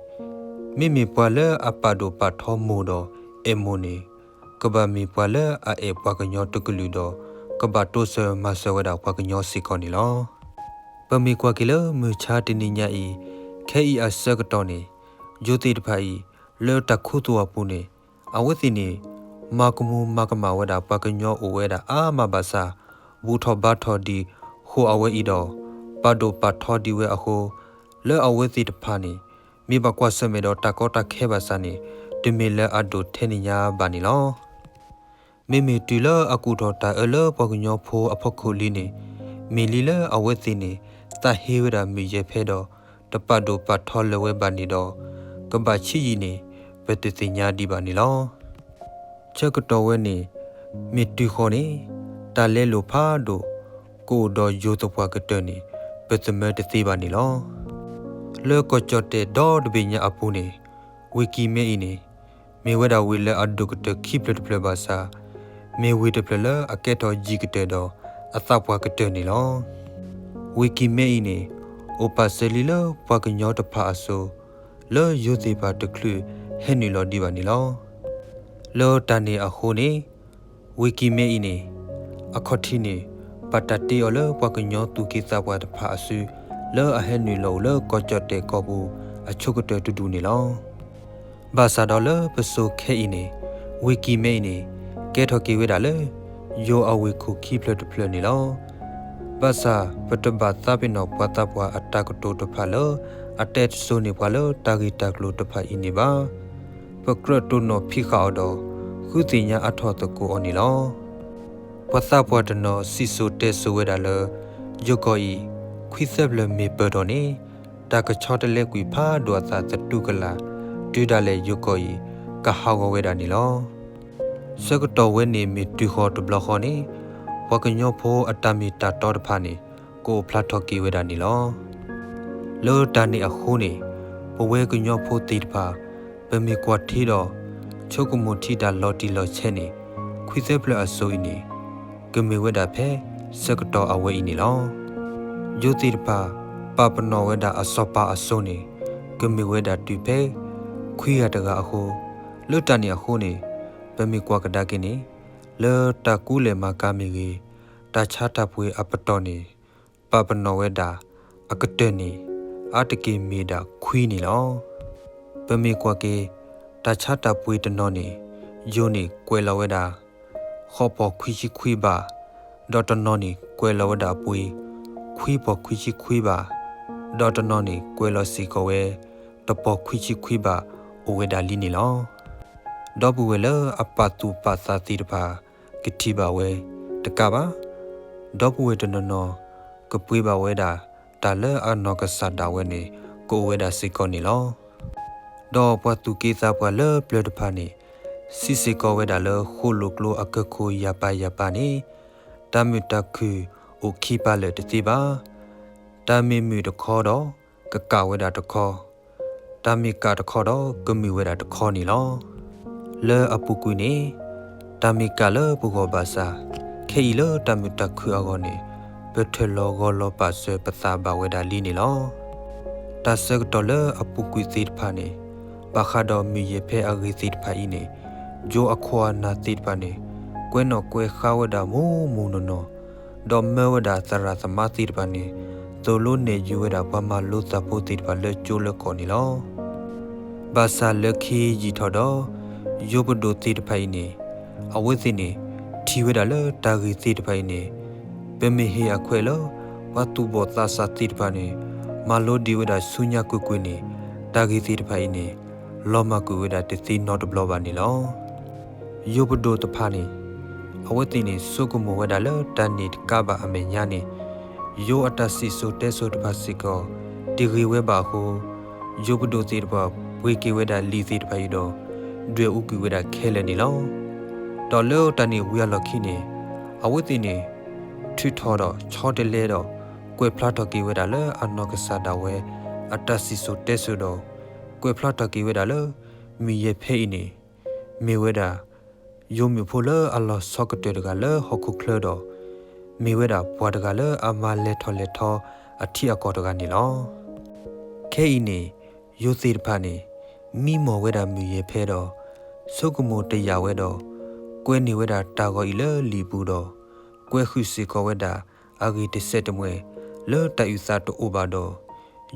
မ့မ့ၢ်ပှၤလၢအပာ်ဒိၣ်ပာ်ထီမိၢ်ဒီးအဲၣ်မိၢ်န့ၣ် ကဘၣ်မ့ၢ်ပှၤလၢအအဲၣ်ပှၤကညီတကလုာ်ဒီး ကဘၣ်တိစၢၤမၤစၢၤဝဲဒၣ်ပှၤကညီစ့ၢ်ကီးန့ၣ်လီၤ. ပမ့ၢ်ကွၢ်က့ၤလၢမုၢ်ဆါတနံၤညါအံၤ ခဲအံၤအဆၢကတီၢ်န့ၣ် ယိၤသ့ၣ်တဖၣ်အံၤ လၢတၢ်ခူသူၣ်အပူၤန့ၣ် အဝဲသ့ၣ်န့ၣ် မၤကမူၤမၤကမၣ်ဝဲဒၣ်ပှၤကညီအိၣ်ဝဲဒၣ်အါမးဘၣ်ဆၣ် ဘူၣ်ထီၣ်ဘါထီၣ်ဒံးဃိာ်အဝဲအံၤဒီး ပာ်ဒိၣ်ပာ်ထီဒံးဝဲအဃိ လၢအဝဲသ့ၣ်တဖၣ်န့ၣ် မ့ၢ်ဘၣ်ကွၢ်ဆၢၣ်မဲာ်ဒီးတၢ်ကီတၢ်ခဲဘၣ်ဆၣ်န့ၣ် တမ့ၢ်လၢအဒိၣ်ထဲန့ၣ်ညါဘၣ်န့ၣ်လီၤ. မ့မ့ၢ်တုၤလၢအကူၣ်ထီၣ်တၢ်အၢလၢပှၤကညီဖိအဖီခိၣ်လံန့ၣ် မ့ၢ်လံလၢအဝဲသ့ၣ်န့ၣ် သးဟ့ဝဲဒၣ်မုၢ်ယဲၢ်ဖဲဒီး တပာ်ဒိၣ်ပာ်ထီလၢၤဝဲဘၣ်န့ၣ်ဒီး ကဘၣ်ဆံးယံာ်န့ၣ် ပတသ့ၣ်ညါဒံးဘၣ်န့ၣ်လီၤ. ဆၢကတီၢ်ဝဲန့ၣ် မ့ၢ်တုၤဃီၤန့ၣ် တၢ်လဲလိာ်ဖးဒိၣ် ကအိၣ်ဒီးယိၤသပှၢ်ကတၢၢ်န့ၣ် ပသမၢတသ့ဘၣ်န့ၣ်လီၤ. လၢကီၢ်ကၠီၣ်တဲၣ်ဒီတဘ့ၣ်ညါအပူၤန့ၣ် ဝ့ၢ်ကံၤမဲအံၤန့ၣ် မ့ၢ်ဝဲဒၣ်ဝ့ၢ်လၢအဒိၣ်ကတၢၢ်ခံဖျၢၣ်တဖျၢၣ်ဘၣ်ဆၣ် မ့ၢ်ဝ့ၢ်တဖျၢၣ်လၢအကဲထီၣ်ယံၤကတၢၢ်ဒီး အသးပှၢ်ကတၢၢ်န့ၣ်လီၤ. ဝ့ၢ်ကံၤမဲအံၤန့ၣ် အိၣ်ပာ်စၢၤလံလၢပှၤကညီတဖၣ်အစိၤ လၢယိၤသ့ၣ်တဖၣ်တချုးဟဲနုာ်လီၤဒံးဘၣ်န့ၣ်လီၤ. လၢတၢ်န့ၣ်အဃိန့ၣ် ဝ့ၢ်ကံၤမဲအံၤန့ၣ် အခီၣ်ထံးန့ၣ် ဘၣ်တၢ်တ့အီၤလၢပှၤကညီသူၣ်က့သးပှၢ်တဖၣ်အစု လၢအဟဲနုာ်လီၤအိၣ်လၢကီၢ်ကၠီၣ်တဲၣ်ကီၢ်ပူၤအဆိကတၢၢ်တဒူၣ်န့ၣ်လီၤ. ဘၣ်ဆၣ်ဒီးလၢပစိၤခဲအံၤန့ၣ် ဝ့ၢ်ကံၤမဲအံၤန့ၣ် ကဲထီၣ်က့ၤဝဲဒၣ်လၢ ယိၤအဝ့ၢ်ခိၣ်ခံဖျၢၣ်တဖျၢၣ်န့ၣ်လီၤ. ဘၣ်ဆၣ်ပတဘၣ်သးပ့ၤနီၣ်ပှၤသးပှၢ်အတၢ်ကတိၤတဖၣ်လၢ အတဲတစိၤန့ၢ်ပှၤလၢတၢ်ဂ့ၢ်တၢ်ကျိၤတဖၣ်အံၤန့ၣ်ဘၣ်. ပကြၢးတိၢ်နီၣ်ဖံးဃာ်အီၤဒီး ဃုသ့ၣ်ညါအါထီၣ်သကိးအီၤန့ၣ်လီၤ. ပှၤသးပှၢ်တနီၤစံၣ်စိၤတဲစိၤဝဲဒၣ်လၢ ယိၤကီၢ်အံၤ ခွံသၢဖျၢၣ်မ့ၢ်ပၢၢ်ထီၣ်န့ၣ် တၢ်ကဆီတလဲကွံာ်ဖးဒိၣ်အသးသတူၢ်ကလာ် တုၤဒၣ်လဲာ်ယိၤကီၢ်အံၤ ကဟးဂီၤဝဲဒၣ်န့ၣ်လီၤ. ဆၢကတီၢ်ဝဲန့ၣ်မ့ၢ်တုၤဃီၤတဘျီဃီန့ၣ် ပှၤကညီဖိအတၢ်မ့ၢ်တၢ်တီတဖၣ်န့ၣ် ကအိၣ်ဖျါထီၣ်က့ၤဝဲဒၣ်န့ၣ်လီၤ. လၢတၢ်န့ၣ်အဃိန့ၣ် ပဝဲကညီဖိသ့ၣ်တဖၣ် ပမ့ၢ်ကွၢ်ထံဒီး ဆိကမိၣ်ထံတၢ်လီၤတံၢ်လီၤဆဲးန့ၣ် ခွံသၢဖျၢၣ်အစိၤအံၤန့ၣ် ကမ့ၢ်ဝဲဒၣ်ဖဲဆၢကတီၢ်အဝဲအံၤန့ၣ်လီၤ. ယိၤသ့ၣ်တဖၣ် ပာ်ပနီၣ်ဝဲဒၣ်အစီၤပၤအစိၤန့ၣ် ကမ့ၢ်ဝဲဒၣ်တုၤဖဲခွံဂၤတဂၤအဃိ, လၢတၢ်န့ၣ်အဃိန့ၣ် ပမ့ၢ်ကွၢ်ကဒါက့ၤန့ၣ် လၢတၢ်ကူလဲၢ်မၤကၤမ့ၢ်ဂ့ၤ, တၢ်ဆါတၢ်ပှ့ၤအပတီၢ်န့ၣ် ပာ်ပနီၣ်ဝဲဒၣ် အကတၢၢ်န့ၣ် အါတက့ၢ်မ့ၢ်ဒၣ်ခွံန့ၣ်လီၤ. ပမ့ၢ်ကွၢ်က့ၤ တၢ်ဆါတၢ်ပှ့ၤတနီၤန့ၣ် ယိၤန့ၣ်ကွဲးလီၤဝဲဒၣ် ဃိးပီၢ်ခွံဆံခွံဘး, ဒီးတနီၤန့ၣ်ကွဲးလီၤဝဲဒၣ်အပှ့ၤ ခွံပီၢ်ခွံဆံခွံဘး, ဒီးတနီၤန့ၣ်ကွဲးလီၤစ့ၢ်ကီးဝဲ တပီၢ်ခွံဆံခွံဘး အိၣ်ဝဲဒၣ်လံန့ၣ်လီၤ. ဒီပုၢ်ဝဲၢ်လၢအပာ်သူၣ်ပာ်သးသ့ၣ်တဖၣ် ကထံၣ်ဘၣ်ဝဲတကးဘၣ်. ဒီပုၢ်ဝဲၢ်တနီၤနီၤ ကပှ့ၤဘၣ်ဝဲဒၣ် တၢ်လၢအနီၢ်ကစၢ်ဒၣ်ဝဲန့ၣ် ကအိၣ်ဝဲဒၣ်စ့ၢ်ကီးန့ၣ်လီၤ. ဒီးပှၤသူၣ်က့သးပှၢ်လၢပျၢၤတဖၣ်န့ၣ် စံးစ့ၢ်ကီးဝဲဒၣ်လၢ ဃိၣ်လိာ်ကျိအကၢၢ်ခိၣ်ယၤပၤယၤပၤန့ၣ် တၢ်မုာ်တၢ်ခုၣ်အိၣ်ခံပၤလၢာ်တသ့ဘၣ်. တၢ်မ့ၢ်မုာ်တခီဒီး ကကၣ်ဝဲဒၣ်တခီ, တၢ်မ့ၢ်ကၣ်တခီဒီး ကမုာ်ဝဲဒၣ်တခီန့ၣ်လီၤ. လၢအပူၤကွံာ်န့ၣ် တၢ်မ့ၢ်ကၣ်လၢပဂီၢ်ဘၣ်ဆၣ်, ခဲအံၤလၢတၢ်မုာ်တၢ်ခုၣ်အဂီၢ်န့ၣ် ပထၢၣ်လီၤဂီၤလီၤပာ်စၢၤပသးဘၣ်ဝဲဒၣ်လံန့ၣ်လီၤ. တၢ်ဆၢကတီၢ်လၢအပူၤကွံာ်သ့ၣ်တဖၣ်န့ၣ် ဘၣ်ဃးဒီးမုၢ်ယဲၢ်ဖဲအဂ့ၤသ့ၣ်တဖၣ်အံၤန့ၣ် ယိၤအခိၣ်အနၢ်သ့ၣ်တဖၣ်န့ၣ် ကွဲးနီၣ်ကွဲးဃါဝဲဒၣ်မူးမူးနီၢ်နီၢ်, ဒီးမၢဝဲဒၣ်သရၣ်သမါသ့ၣ်တဖၣ်န့ၣ် သိၣ်လိနဲၣ်ယုၤဝဲဒၣ်ပှၤမၤလိသးဖိသ့ၣ်တဖၣ်လၢကၠိလၢကီၢ်န့ၣ်လီၤ. ဘၣ်ဆၣ်လၢခံယံာ်ထီၣ်ဒီး ယိၤပဒိၣ်သ့ၣ်တဖၣ်အံၤန့ၣ် အဝဲသ့ၣ်န့ၣ် ထံၣ်ဝဲဒၣ်လၢတၢ်ဂ့ၢ်သ့ၣ်တဖၣ်အံၤန့ၣ် ပမ့ၢ်ဟ့ၣ်အခွဲးလၢ ပှၤသူၣ်ဘီၣ်သးစၢ်သ့ၣ်တဖၣ်န့ၣ် မၤလိဒံးဝဲဒၣ်ဆူညါကွ့ၢ်ကွ့ၢ်န့ၣ် တၢ်ဂ့ၢ်သ့ၣ်တဖၣ်အံၤန့ၣ် လီၤမၢ်ကွံာ်ဝဲဒၣ်တသ့နီတဘျီဘၣ်န့ၣ်လီၤ. ယိၤပဒိၣ်တဖၣ်န့ၣ် အဝဲသ့ၣ်န့ၣ် ဆိကမိၣ်ဝဲဒၣ်လၢတၢ်န့ၣ်တကးဘၣ်အမဲာ်ညါန့ၣ် ယိၤအတၢ်စံၣ်စိၤတဲစိၤတဖၣ်စ့ၢ်ကီး တဂ့ၤဝဲဘၣ်အဃိ ယိၤပဒိၣ်သ့ၣ်တဖၣ် ပှ့ၤက့ၤဝဲဒၣ်လံာ်သ့ၣ်တဖၣ်အံၤဒီး ဒွဲၣ်အူကွံာ်ဝဲဒၣ်ခဲလၢာ်န့ၣ်လီၤ. ဒီးလၢတၢ်န့ၣ်ဝံၤအလီၢ်ခံန့ၣ် အဝဲသ့ၣ်န့ၣ် ထုးထီၣ်ဒီးဆီတလဲဒီး ကွဲးဖျါထီၣ်က့ၤဝဲဒၣ်လၢအနီၢ်ကစၢ်ဒၣ်ဝဲ အတၢ်စံၣ်စိၤတဲစိၤဒီး ကွဲးဖျါထီၣ်က့ၤဝဲဒၣ်လၢ မုၢ်ယဲၢ်ဖဲအံၤန့ၣ် မ့ၢ်ဝဲဒၣ် ယိၤမုၣ်ဖိလၢအလီၤဆီကတၢၢ်တဂၤလၢဟီၣ်ခိၣ်ချၢဒီး မ့ၢ်ဝဲဒၣ်ပှၤတဂၤလၢအမၤလဲၤထီၣ်လဲၤထီအထံအကီၢ်တဂၤန့ၣ်လီၤ. ခဲအံၤန့ၣ် ယိၤသ့ၣ်တဖၣ်န့ၣ် မံမီၢ်ဝဲဒၣ်မုၢ်ယဲၢ်ဖဲဒီး ဆိကမိၣ်တယာ်ဝဲဒီး ကွဲးန့ၢ်ဝဲဒၣ်တၢ်ဂီၤအံၤလၢလံာ်ပူၤဒီး ကွဲးဃုာ်စ့ၢ်ကီးဝဲဒၣ် အဂ့ၢ်တစဲးတမှဲၤ လၢတၢ်အုၣ်သးတအိၣ်ဘၣ်ဒီး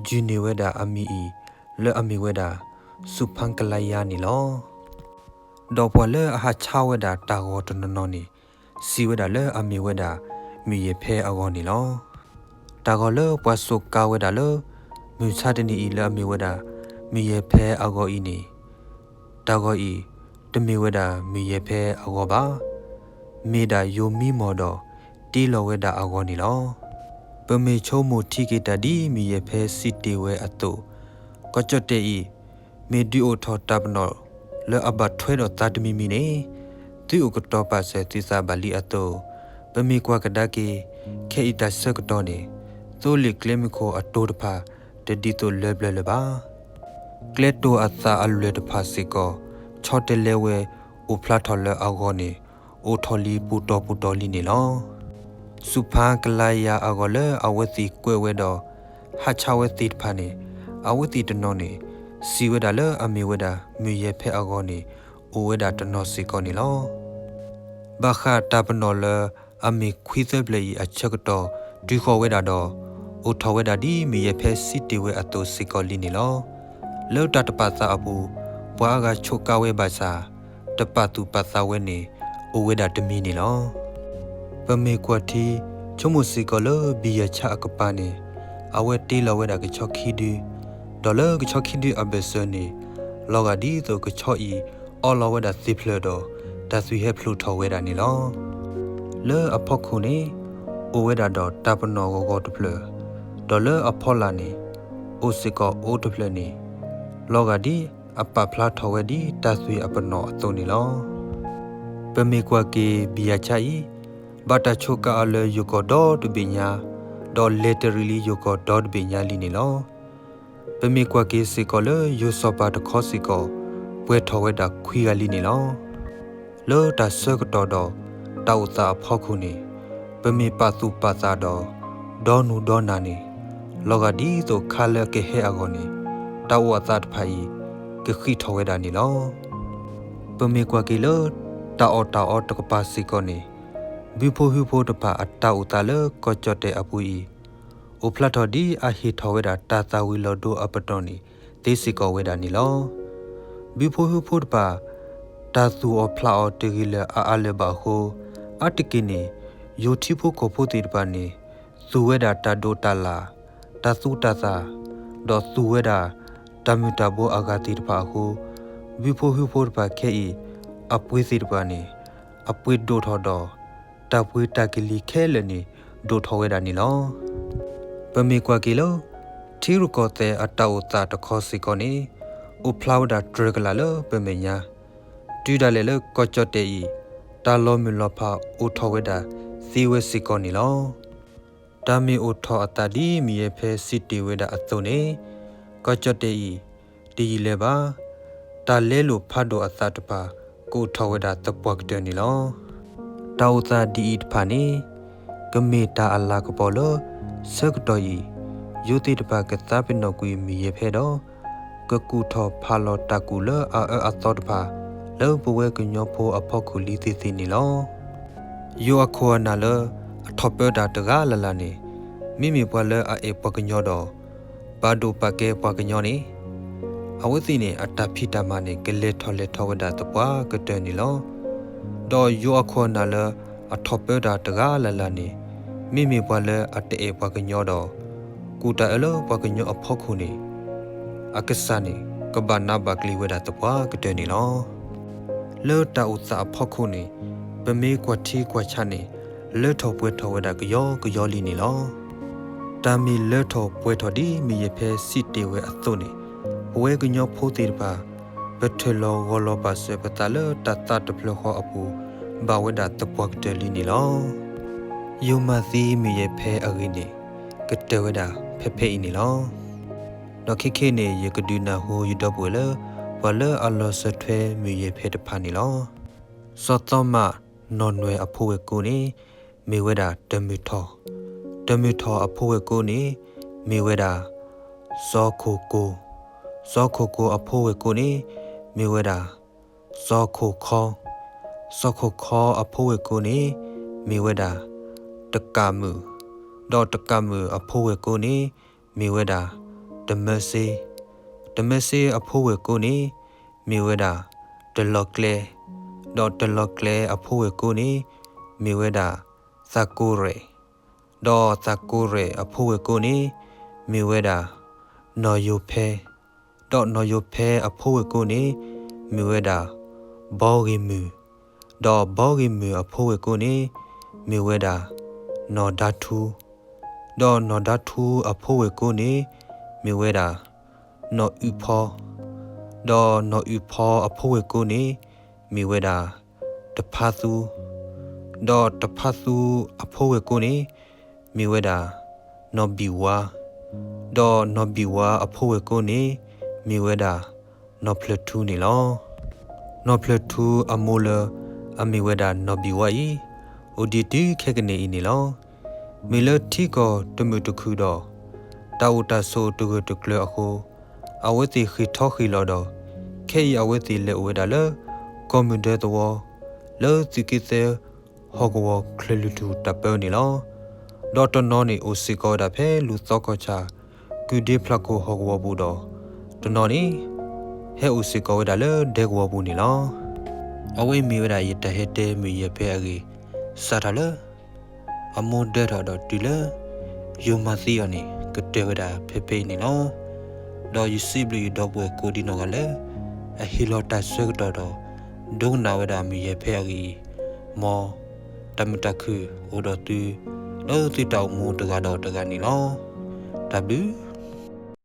ယုၢ်န့ၢ်ဝဲဒၣ်အမံၤအံၤ လၢအမ့ၢ်ဝဲဒၣ် စူၣ်ဖၣ်ကလါယါန့ၣ်လီၤ. ဒီးပှၤလၢအဟးဆါဝဲဒၣ်တၢ်ဂီၤတနီၤနီၤန့ၣ် စံးဝဲဒၣ်လၢအမ့ၢ်ဝဲဒၣ် မုၢ်ယဲၢ်ဖဲအဂီၤန့ၣ်လီၤ. တၢ်ဂီၤလၢပှၤစူးကါဝဲဒၣ်လၢ မုၢ်ဆါတနံၤအံၤလၢအမ့ၢ်ဝဲဒၣ် မုၢ်ယဲၢ်ဖဲအဂီၤအံၤန့ၣ် တၢ်ဂီၤအံၤ တမ့ၢ်ဝဲဒၣ်မုၢ်ယဲၢ်ဖဲအဂီၤဘၣ်. မ့ၢ်ဒၣ်ယိၤမံမီၢ်ဒီး တ့လီၤဝဲဒၣ်အဂီၤန့ၣ်လီၤ. ပမ့ၢ်ဆိကမိၣ်ထံက့ၤတၢ်ဒ်မုၢ်ယဲၢ်ဖဲစံးတ့ၢ်ဝဲအသိး, ကီၢ်ကၠီၣ်တဲၣ်အံၤ မ့ၢ်ဒုးအိၣ်ထီၣ်တၢ်ပနီၣ်လၢအဘၣ်ထွဲဒီးသးတမံၤမံၤန့ၣ် သုအိၣ်ကတီၤပာ်စၢၤသုသးဘၣ်လံအသိး, ပမ့ၢ်ကွၢ်ကဒါက့ၤ ခဲအံၤတၢ်ဆၢကတီၢ်န့ၣ် သိလ့ၣ်ကျဲမုၢ်ခိၣ်အတိၤတဖၣ် တဒ်သိးလၢပျၢၤလၢၤဘၣ်. ကျဲတိၤအသးအလွဲၢ်တဖၣ်စ့ၢ်ကီး ဆီတလဲဝဲ အိၣ်ဖျါထီၣ်လၢအဂီၢ်န့ၣ် အိၣ်ထီၣ်လံပူၤတီၤပူၤတီၤလံန့ၣ်လီၤ. စူၣ်ဖၣ်ကလါယါအဂီၢ်လၢအဝဲသ့ၣ်ကွဲးဝဲဒီး ဟးဆါဝဲသ့ၣ်တဖၣ်န့ၣ် အဝဲသ့ၣ်တနီၤန့ၣ် စံးဝဲဒၣ်လၢအမ့ၢ်ဝဲဒၣ် မုၢ်ယဲၢ်ဖဲအဂီၤန့ၣ် အိၣ်ဝဲဒၣ်တနီၤစ့ၢ်ကီးန့ၣ်လီၤ. ဘၣ်ဃးတၢ်ပနီၣ်လၢအမ့ၢ်ခွံသၢဖျၢၣ်အံၤအဆၢကတီၢ် တုၤဃီၤဝဲဒၣ်ဒီး အိၣ်ထီၣ်ဝဲဒၣ်ဒ်မုၢ်ယဲၢ်ဖဲစံးတ့ၢ်ဝဲအသိးစ့ၢ်ကီးလံန့ၣ်လီၤ. လၢတၢ်တပာ်သးအပူၤ ပှၤအါဂၤဆိးကါဝဲဘၣ်ဆၣ် တပာ်သူၣ်ပာ်သးဝဲန့ၣ် အိၣ်ဝဲဒၣ်တမံၤန့ၣ်လီၤ. ပမ့ၢ်ကွၢ်ထံ ဆိကမိၣ်စ့ၢ်ကီးလၢဘံၣ်ယၤဆၣ်အကပၤန့ၣ် အဝဲတ့လီၤဝဲဒၣ်ကဆီခံဒု, ဒီးလၢကဆီခံဒုအဘၢၣ်စၢၤန့ၣ် လီၤဂာ်ဒ်သိးကဆီအံၤ အီလီၤဝဲဒၣ်သ့ၣ်ဖျၢၣ်ဒီး တၢ်သွံၣ်ဟဲဖျိးထီၣ်ဝဲဒၣ်န့ၣ်လီၤ. လၢအဖီခိၣ်န့ၣ် အိၣ်ဝဲဒၣ်ဒီးတၢ်ပနီၣ်ဂီၤဂီၤတဖျၢၣ်, ဒီးလၢအဖီလာ်န့ၣ် အိၣ်စ့ၢ်ကီးအိၣ်တဖျၢၣ်န့ၣ် လီၤဂာ်ဒ်အပာ်ဖျါထီၣ်ဝဲဒ်တၢ်သွံၣ်အပနီၣ်အသိးန့ၣ်လီၤ. ပမ့ၢ်ကွၢ်က့ၤဘံၣ်ယၤဆၣ်အံၤ ဘၣ်တၢ်ဆိးကါအီၤလၢယိၤကီၢ်ဒီတဘ့ၣ်ညါ, ဒီးလဲၤတရံးလံယိၤကီၢ်ဒီတဘ့ၣ်ညါလံန့ၣ်လီၤ. ပမ့ၢ်ကွၢ်က့ၤစ့ၢ်ကီးလၢယိၤစီၤပၤတခီစ့ၢ်ကီး ပှဲၤထီၣ်ဝဲဒၣ်ခွံဂၤလံန့ၣ်လီၤ. လၢတၢ်ဆၢကတီၢ်ဒီးတၢ်အိၣ်သးအဖီခိၣ်န့ၣ် ပမ့ၢ်ပာ်သူၣ်ပာ်သးဒီး ဒီနုၢ်ဒီနၤန့ၣ် လီၤဂာ်ဒ်သိးခါလၢကဟဲအဂီၢ်န့ၣ် တၢ်အိၣ်အသးတဖၣ်အံၤ ကဃံးထီၣ်ဝဲဒၣ်န့ၣ်လီၤ. ပမ့ၢ်ကွၢ်က့ၤလၢ တၢ်အီၣ်တၢ်အီတကပၤစ့ၢ်ကီးန့ၣ် ဘုဖိဟုဖိတဖၣ်အတၢ်အိၣ်သးလၢကီၢ်ကၠီၣ်တဲၣ်အပူၤအံၤ အိၣ်ဖျါထီၣ်ဒ်အဟ့ၣ်ထီၣ်ဝဲဒၣ်တၢ်သၣ်ဝံၤလီၤဒိအပတီၢ်န့ၣ် သ့စ့ၢ်ကီးဝဲဒၣ်န့ၣ်လီၤ. ဘုဖိဟုဖိတဖၣ် တၢ်သူၣ်အီၣ်ဖျးအီၣ်တဂ့ၤလၢာ်အါအါလၢၤဘၣ်အဃိ, အါတက့ၢ်န့ၣ် ယိၤထံဖိကီၢ်ဖိသ့ၣ်တဖၣ်န့ၣ် သူၣ်ဝဲဒၣ်တၢ်ဒိးတၢ်လၣ်, တၢ်သူတၢ်သၣ်, ဒီးသူၣ်ဝဲဒၣ် တၢ်မုၢ်တၢ်ဘိအဂၤသ့ၣ်တဖၣ်အဃိ, ဘုဖိဟုဖိတဖၣ်ခဲအံၤ အပှ့ၤသ့ၣ်တဖၣ်န့ၣ် အပှ့ၤဒိၣ်ထီၣ်ဒီး တၢ်ပှ့ၤတၢ်ကလံၤခဲလၢာ်န့ၣ် ဒိၣ်ထီၣ်ဝဲဒၣ်န့ၣ်လီၤ. ပမ့ၢ်ကွၢ်က့ၤလၢ ထံရူၢ်ကီၢ်သဲးအတၢ်အိၣ်သးတခီစ့ၢ်ကီးန့ၣ် အိၣ်ဖျါဝဲဒၣ်တြဲၤကလာ်လၢပမဲာ်ညါ, တုၤဒၣ်လဲာ်လၢကီၢ်ကၠီၣ်တဲၣ်အံၤ တၢ်လီၤမုၢ်လီၤဖးအိၣ်ထီၣ်ဝဲဒၣ်သ့ဝဲစ့ၢ်ကီးန့ၣ်လီၤ. တၢ်မ့ၢ်အိၣ်ထီၣ်အသးဒ်မုၢ်ယဲၢ်ဖဲစံးတ့ၢ်ဝဲဒၣ်အသိးန့ၣ်, ကီၢ်ကၠီၣ်တဲၣ်အံၤ တယံာ်လၢၤဘၣ်, တၢ်လဲလိာ်ဖးဒိၣ်အသးတဖၣ် ကအိၣ်ထီၣ်ဝဲဒၣ်သပှၢ်ကတၢၢ်န့ၣ်လီၤ. တၢ်အိၣ်သးဒ်အံၤတဖၣ်န့ၣ် ကမ့ၢ်တၢ်အလၤကပီၤလၢ ဆၢကတီၢ်အံၤ ယိၤသ့ၣ်တဖၣ်ကသးပ့ၤနီၣ်ကွံာ်မုၢ်ယဲၢ်ဖဲဒီး ကကူၣ်ထီၣ်ဖးလီၤတၢ်ကူၣ်လၢအအၢအသီတဖၣ် လၢပဝဲကညီဖိအဖီခိၣ်လံသ့ၣ်သ့ၣ်န့ၣ်လီၤ. ယိၤအခိၣ်အနၢ်လၢအထီၣ်ပၢတၢ်တဂၤလၢ်လၢ်န့ၣ် မ့မ့ၢ်ပှၤလၢအအဲၣ်ပှၤကညီဒီး ပာ်ဒိၣ်ပာ်ကဲပှၤကညီန့ၣ် အဝဲသ့ၣ်န့ၣ် အတၢ်ဖံးတၢ်မၤန့ၣ် ကလဲၤထီၣ်လဲၤထီဝဲဒၣ်သပှၢ်ကတၢၢ်န့ၣ်လီၤ. ဒီးယိၤအခိၣ်အနၢ်လၢအထီၣ်ပၢတၢ်တဂၤလၢ်လၢ်န့ၣ် မ့မ့ၢ်ပှၤလၢအတအဲၣ်ပှၤကညီဒီး ကူၣ်တၢ်အၢလၢပှၤကညီအဖီခိၣ်န့ၣ် အကစၢ်န့ၣ် ကဘၣ်နးဘၣ်ကျံၤဝဲဒၣ်သပှၢ်ကတၢၢ်န့ၣ်လီၤ. လၢတၢ်အိၣ်သးအဖီခိၣ်န့ၣ် ပမ့ၢ်ကွၢ်ထံကွၢ်ဆးန့ၣ် လၢထီၣ်ပှဲၤထီၣ်ဝဲဒၣ်ကယီကယီလံန့ၣ်လီၤ. တၢ်မ့ၢ်လၢထီၣ်ပှဲၤထီၣ်ဒ်မုၢ်ယဲၢ်ဖဲစံးတ့ၢ်ဝဲအသိးန့ၣ် ပဝဲကညီဖိသ့ၣ်တဖၣ် ပထၢၣ်လီၤဂီၤလီၤပာ်စၢၤပသးလၢတၢ်သးတဖျၢၣ်ဃီအပူၤ ဘၣ်ဝဲဒၣ်သပှၢ်ကတၢၢ်လံန့ၣ်လီၤ. ယိၤမၤသံမုၢ်ယဲၢ်ဖဲအဂ့ၢ်န့ၣ် ကတၢၢ်ဝဲဒၣ်ဖဲဖဲအံၤန့ၣ်လီၤ. ဒီးခဲခဲအံၤန့ၣ် ယကဒုးနၢ်ဟူယဒီပုၢ်ဝဲၢ်လၢ ပှၤလၢအလီၤစၢၤထွဲမုၢ်ယဲၢ်ဖဲတဖၣ်န့ၣ်လီၤ. စီၤသီမးနီၢ်နွဲၣ်အဖိဝဲၢ်ကိန့ၣ် မ့ၢ်ဝဲဒၣ်တမုၢ်ထီၣ်, တမုၢ်ထီၣ်အဖိဝဲၢ်ကိန့ၣ် မ့ၢ်ဝဲဒၣ် စီၤခိၣ်ကိၤ, စီၤခိၣ်ကိၤအဖိဝဲၢ်ကိန့ၣ် မ့ၢ်ဝဲဒၣ် စီၤခိၣ်ခီ, စီၤခိၣ်ခီအဖိဝဲၢ်ကိန့ၣ် မ့ၢ်ဝဲဒၣ် တကးမုၣ်, ဒီးတကးမုၣ်အဖိဝဲၢ်ကိန့ၣ် မ့ၢ်ဝဲဒၣ် တမၢစ့, တ ဒီးတမ့ၢ်စ့အဖိဝဲၢ်ကိန့ၣ် မ့ၢ်ဝဲဒၣ် တလီၤကျဲ, ဒီးတလီၤကျဲအဖိဝဲၢ်ကိန့ၣ် မ့ၢ်ဝဲဒၣ် သးကိရဲၣ်, ဒီးသးကိရဲၣ်အဖိဝဲၢ်ကိန့ၣ် မ့ၢ်ဝဲဒၣ် နီၢ်ယိၤဖဲ, ဒီးနီၢ်ယိၤဖဲအဖိဝဲၢ်ကိန့ၣ် မ့ၢ်ဝဲဒၣ် ဘီဂ့ၤမုၢ်, ဒီးဘီဂ့ၤမုၢ်အဖိဝဲၢ်ကိန့ၣ် မ့ၢ်ဝဲဒၣ် နီၢ်ဒါထူ, ဒီးနီၢ်ဒါထူအဖိဝဲၢ်ကိန့ၣ် မ့ၢ်ဝဲဒၣ် နီၢ်အုၣ်ဖီ, ဒီးနီၢ်အုၣ်ဖီအဖိဝဲၢ်ကိန့ၣ် မ့ၢ်ဝဲဒၣ် တဖါသူ, ဒီးတဖါသူအဖိဝဲၢ်ကိန့ၣ် မ့ၢ်ဝဲဒၣ် နီၢ်ဘံၣ်ဝါ, ဒီးနီၢ်ဘံၣ်ဝါအဖိဝဲၢ်ကိန့ၣ် မ့ၢ်ဝဲဒၣ် နီၢ်ဖျၢၣ်ထူန့ၣ်လီၤ. နီၢ်ဖျၢၣ်ထူအမိၢ်လၢအမ့ၢ်ဝဲဒၣ်နီၢ်ဘံၣ်ဝါအံၤ အိၣ်ဒံးတုၤခဲကနံၣ်အံၤန့ၣ်လီၤ. မ့ၢ်လၢထံကီၢ်တမုာ်တခုဒီး တၢ်အိၣ်တၢ်ဆိးတဂၢၢ်တကျၢၤအဃိ အဝဲသ့ၣ်ဃ့ၢ်ထီၣ်ဃ့ၢ်လီၤဒီး ခဲအံၤအဝဲသ့ၣ်လဲၤအိၣ်ဝဲဒၣ်လၢ ကီၢ်မုၢ်ဒၢသဝီ လၢသုးက့သၢ ဟီၣ်ကဝီၤချၢၣ်လွံၢ်ထူၣ်တၢ်ပၢန့ၣ်လီၤ. ဒီးတနီၤန့ၣ်အိၣ်စ့ၢ်ကီးဝဲဒၣ်ဖဲလူၤသီကီၢ်ဆၣ် ကုၢ်ဒ့ဖျးခိၣ်ဟီၣ်ကဝီၤပူၤဒီး တနီၤန့ၣ် ဟဲအိၣ်စ့ၢ်ကီးဝဲဒၣ်လၢဒဲကဝီၤပူၤန့ၣ်လီၤ. အဝဲအံၤမ့ၢ်ဝဲဒၣ်ယတၢ်ဟဲတဲမုၢ်ယဲၢ်ဖဲအဂ့ၢ် စးထီၣ်လၢ အမိၢ်ဒၢထီၣ်ဒီးတုၤလၢ ယိၤမၤသံအီၤန့ၣ် ကတၢၢ်ဝဲဒၣ်ဖဲဖဲအံၤန့ၣ်လီၤ. ဒီးယစံးဘျုးယဒီပုၢ်ဝဲၢ်ကိးဒံနီၢ်ဂၤလၢ အဟ့ၣ်လီၤတၢ်ဆၢကတီၢ်ဒီး ဒိကနၣ်ဝဲဒၣ်မုၢ်ယဲၢ်ဖဲအဂ့ၢ်အံၤ, မ်တၢ်မုာ်တၢ်ခုၣ်အိၣ်ဒီးသု လၢသုတၢ်အိၣ်မူတဂၤဒီးတဂၤန့ၣ်လီၤ. တၢ်ဘျုး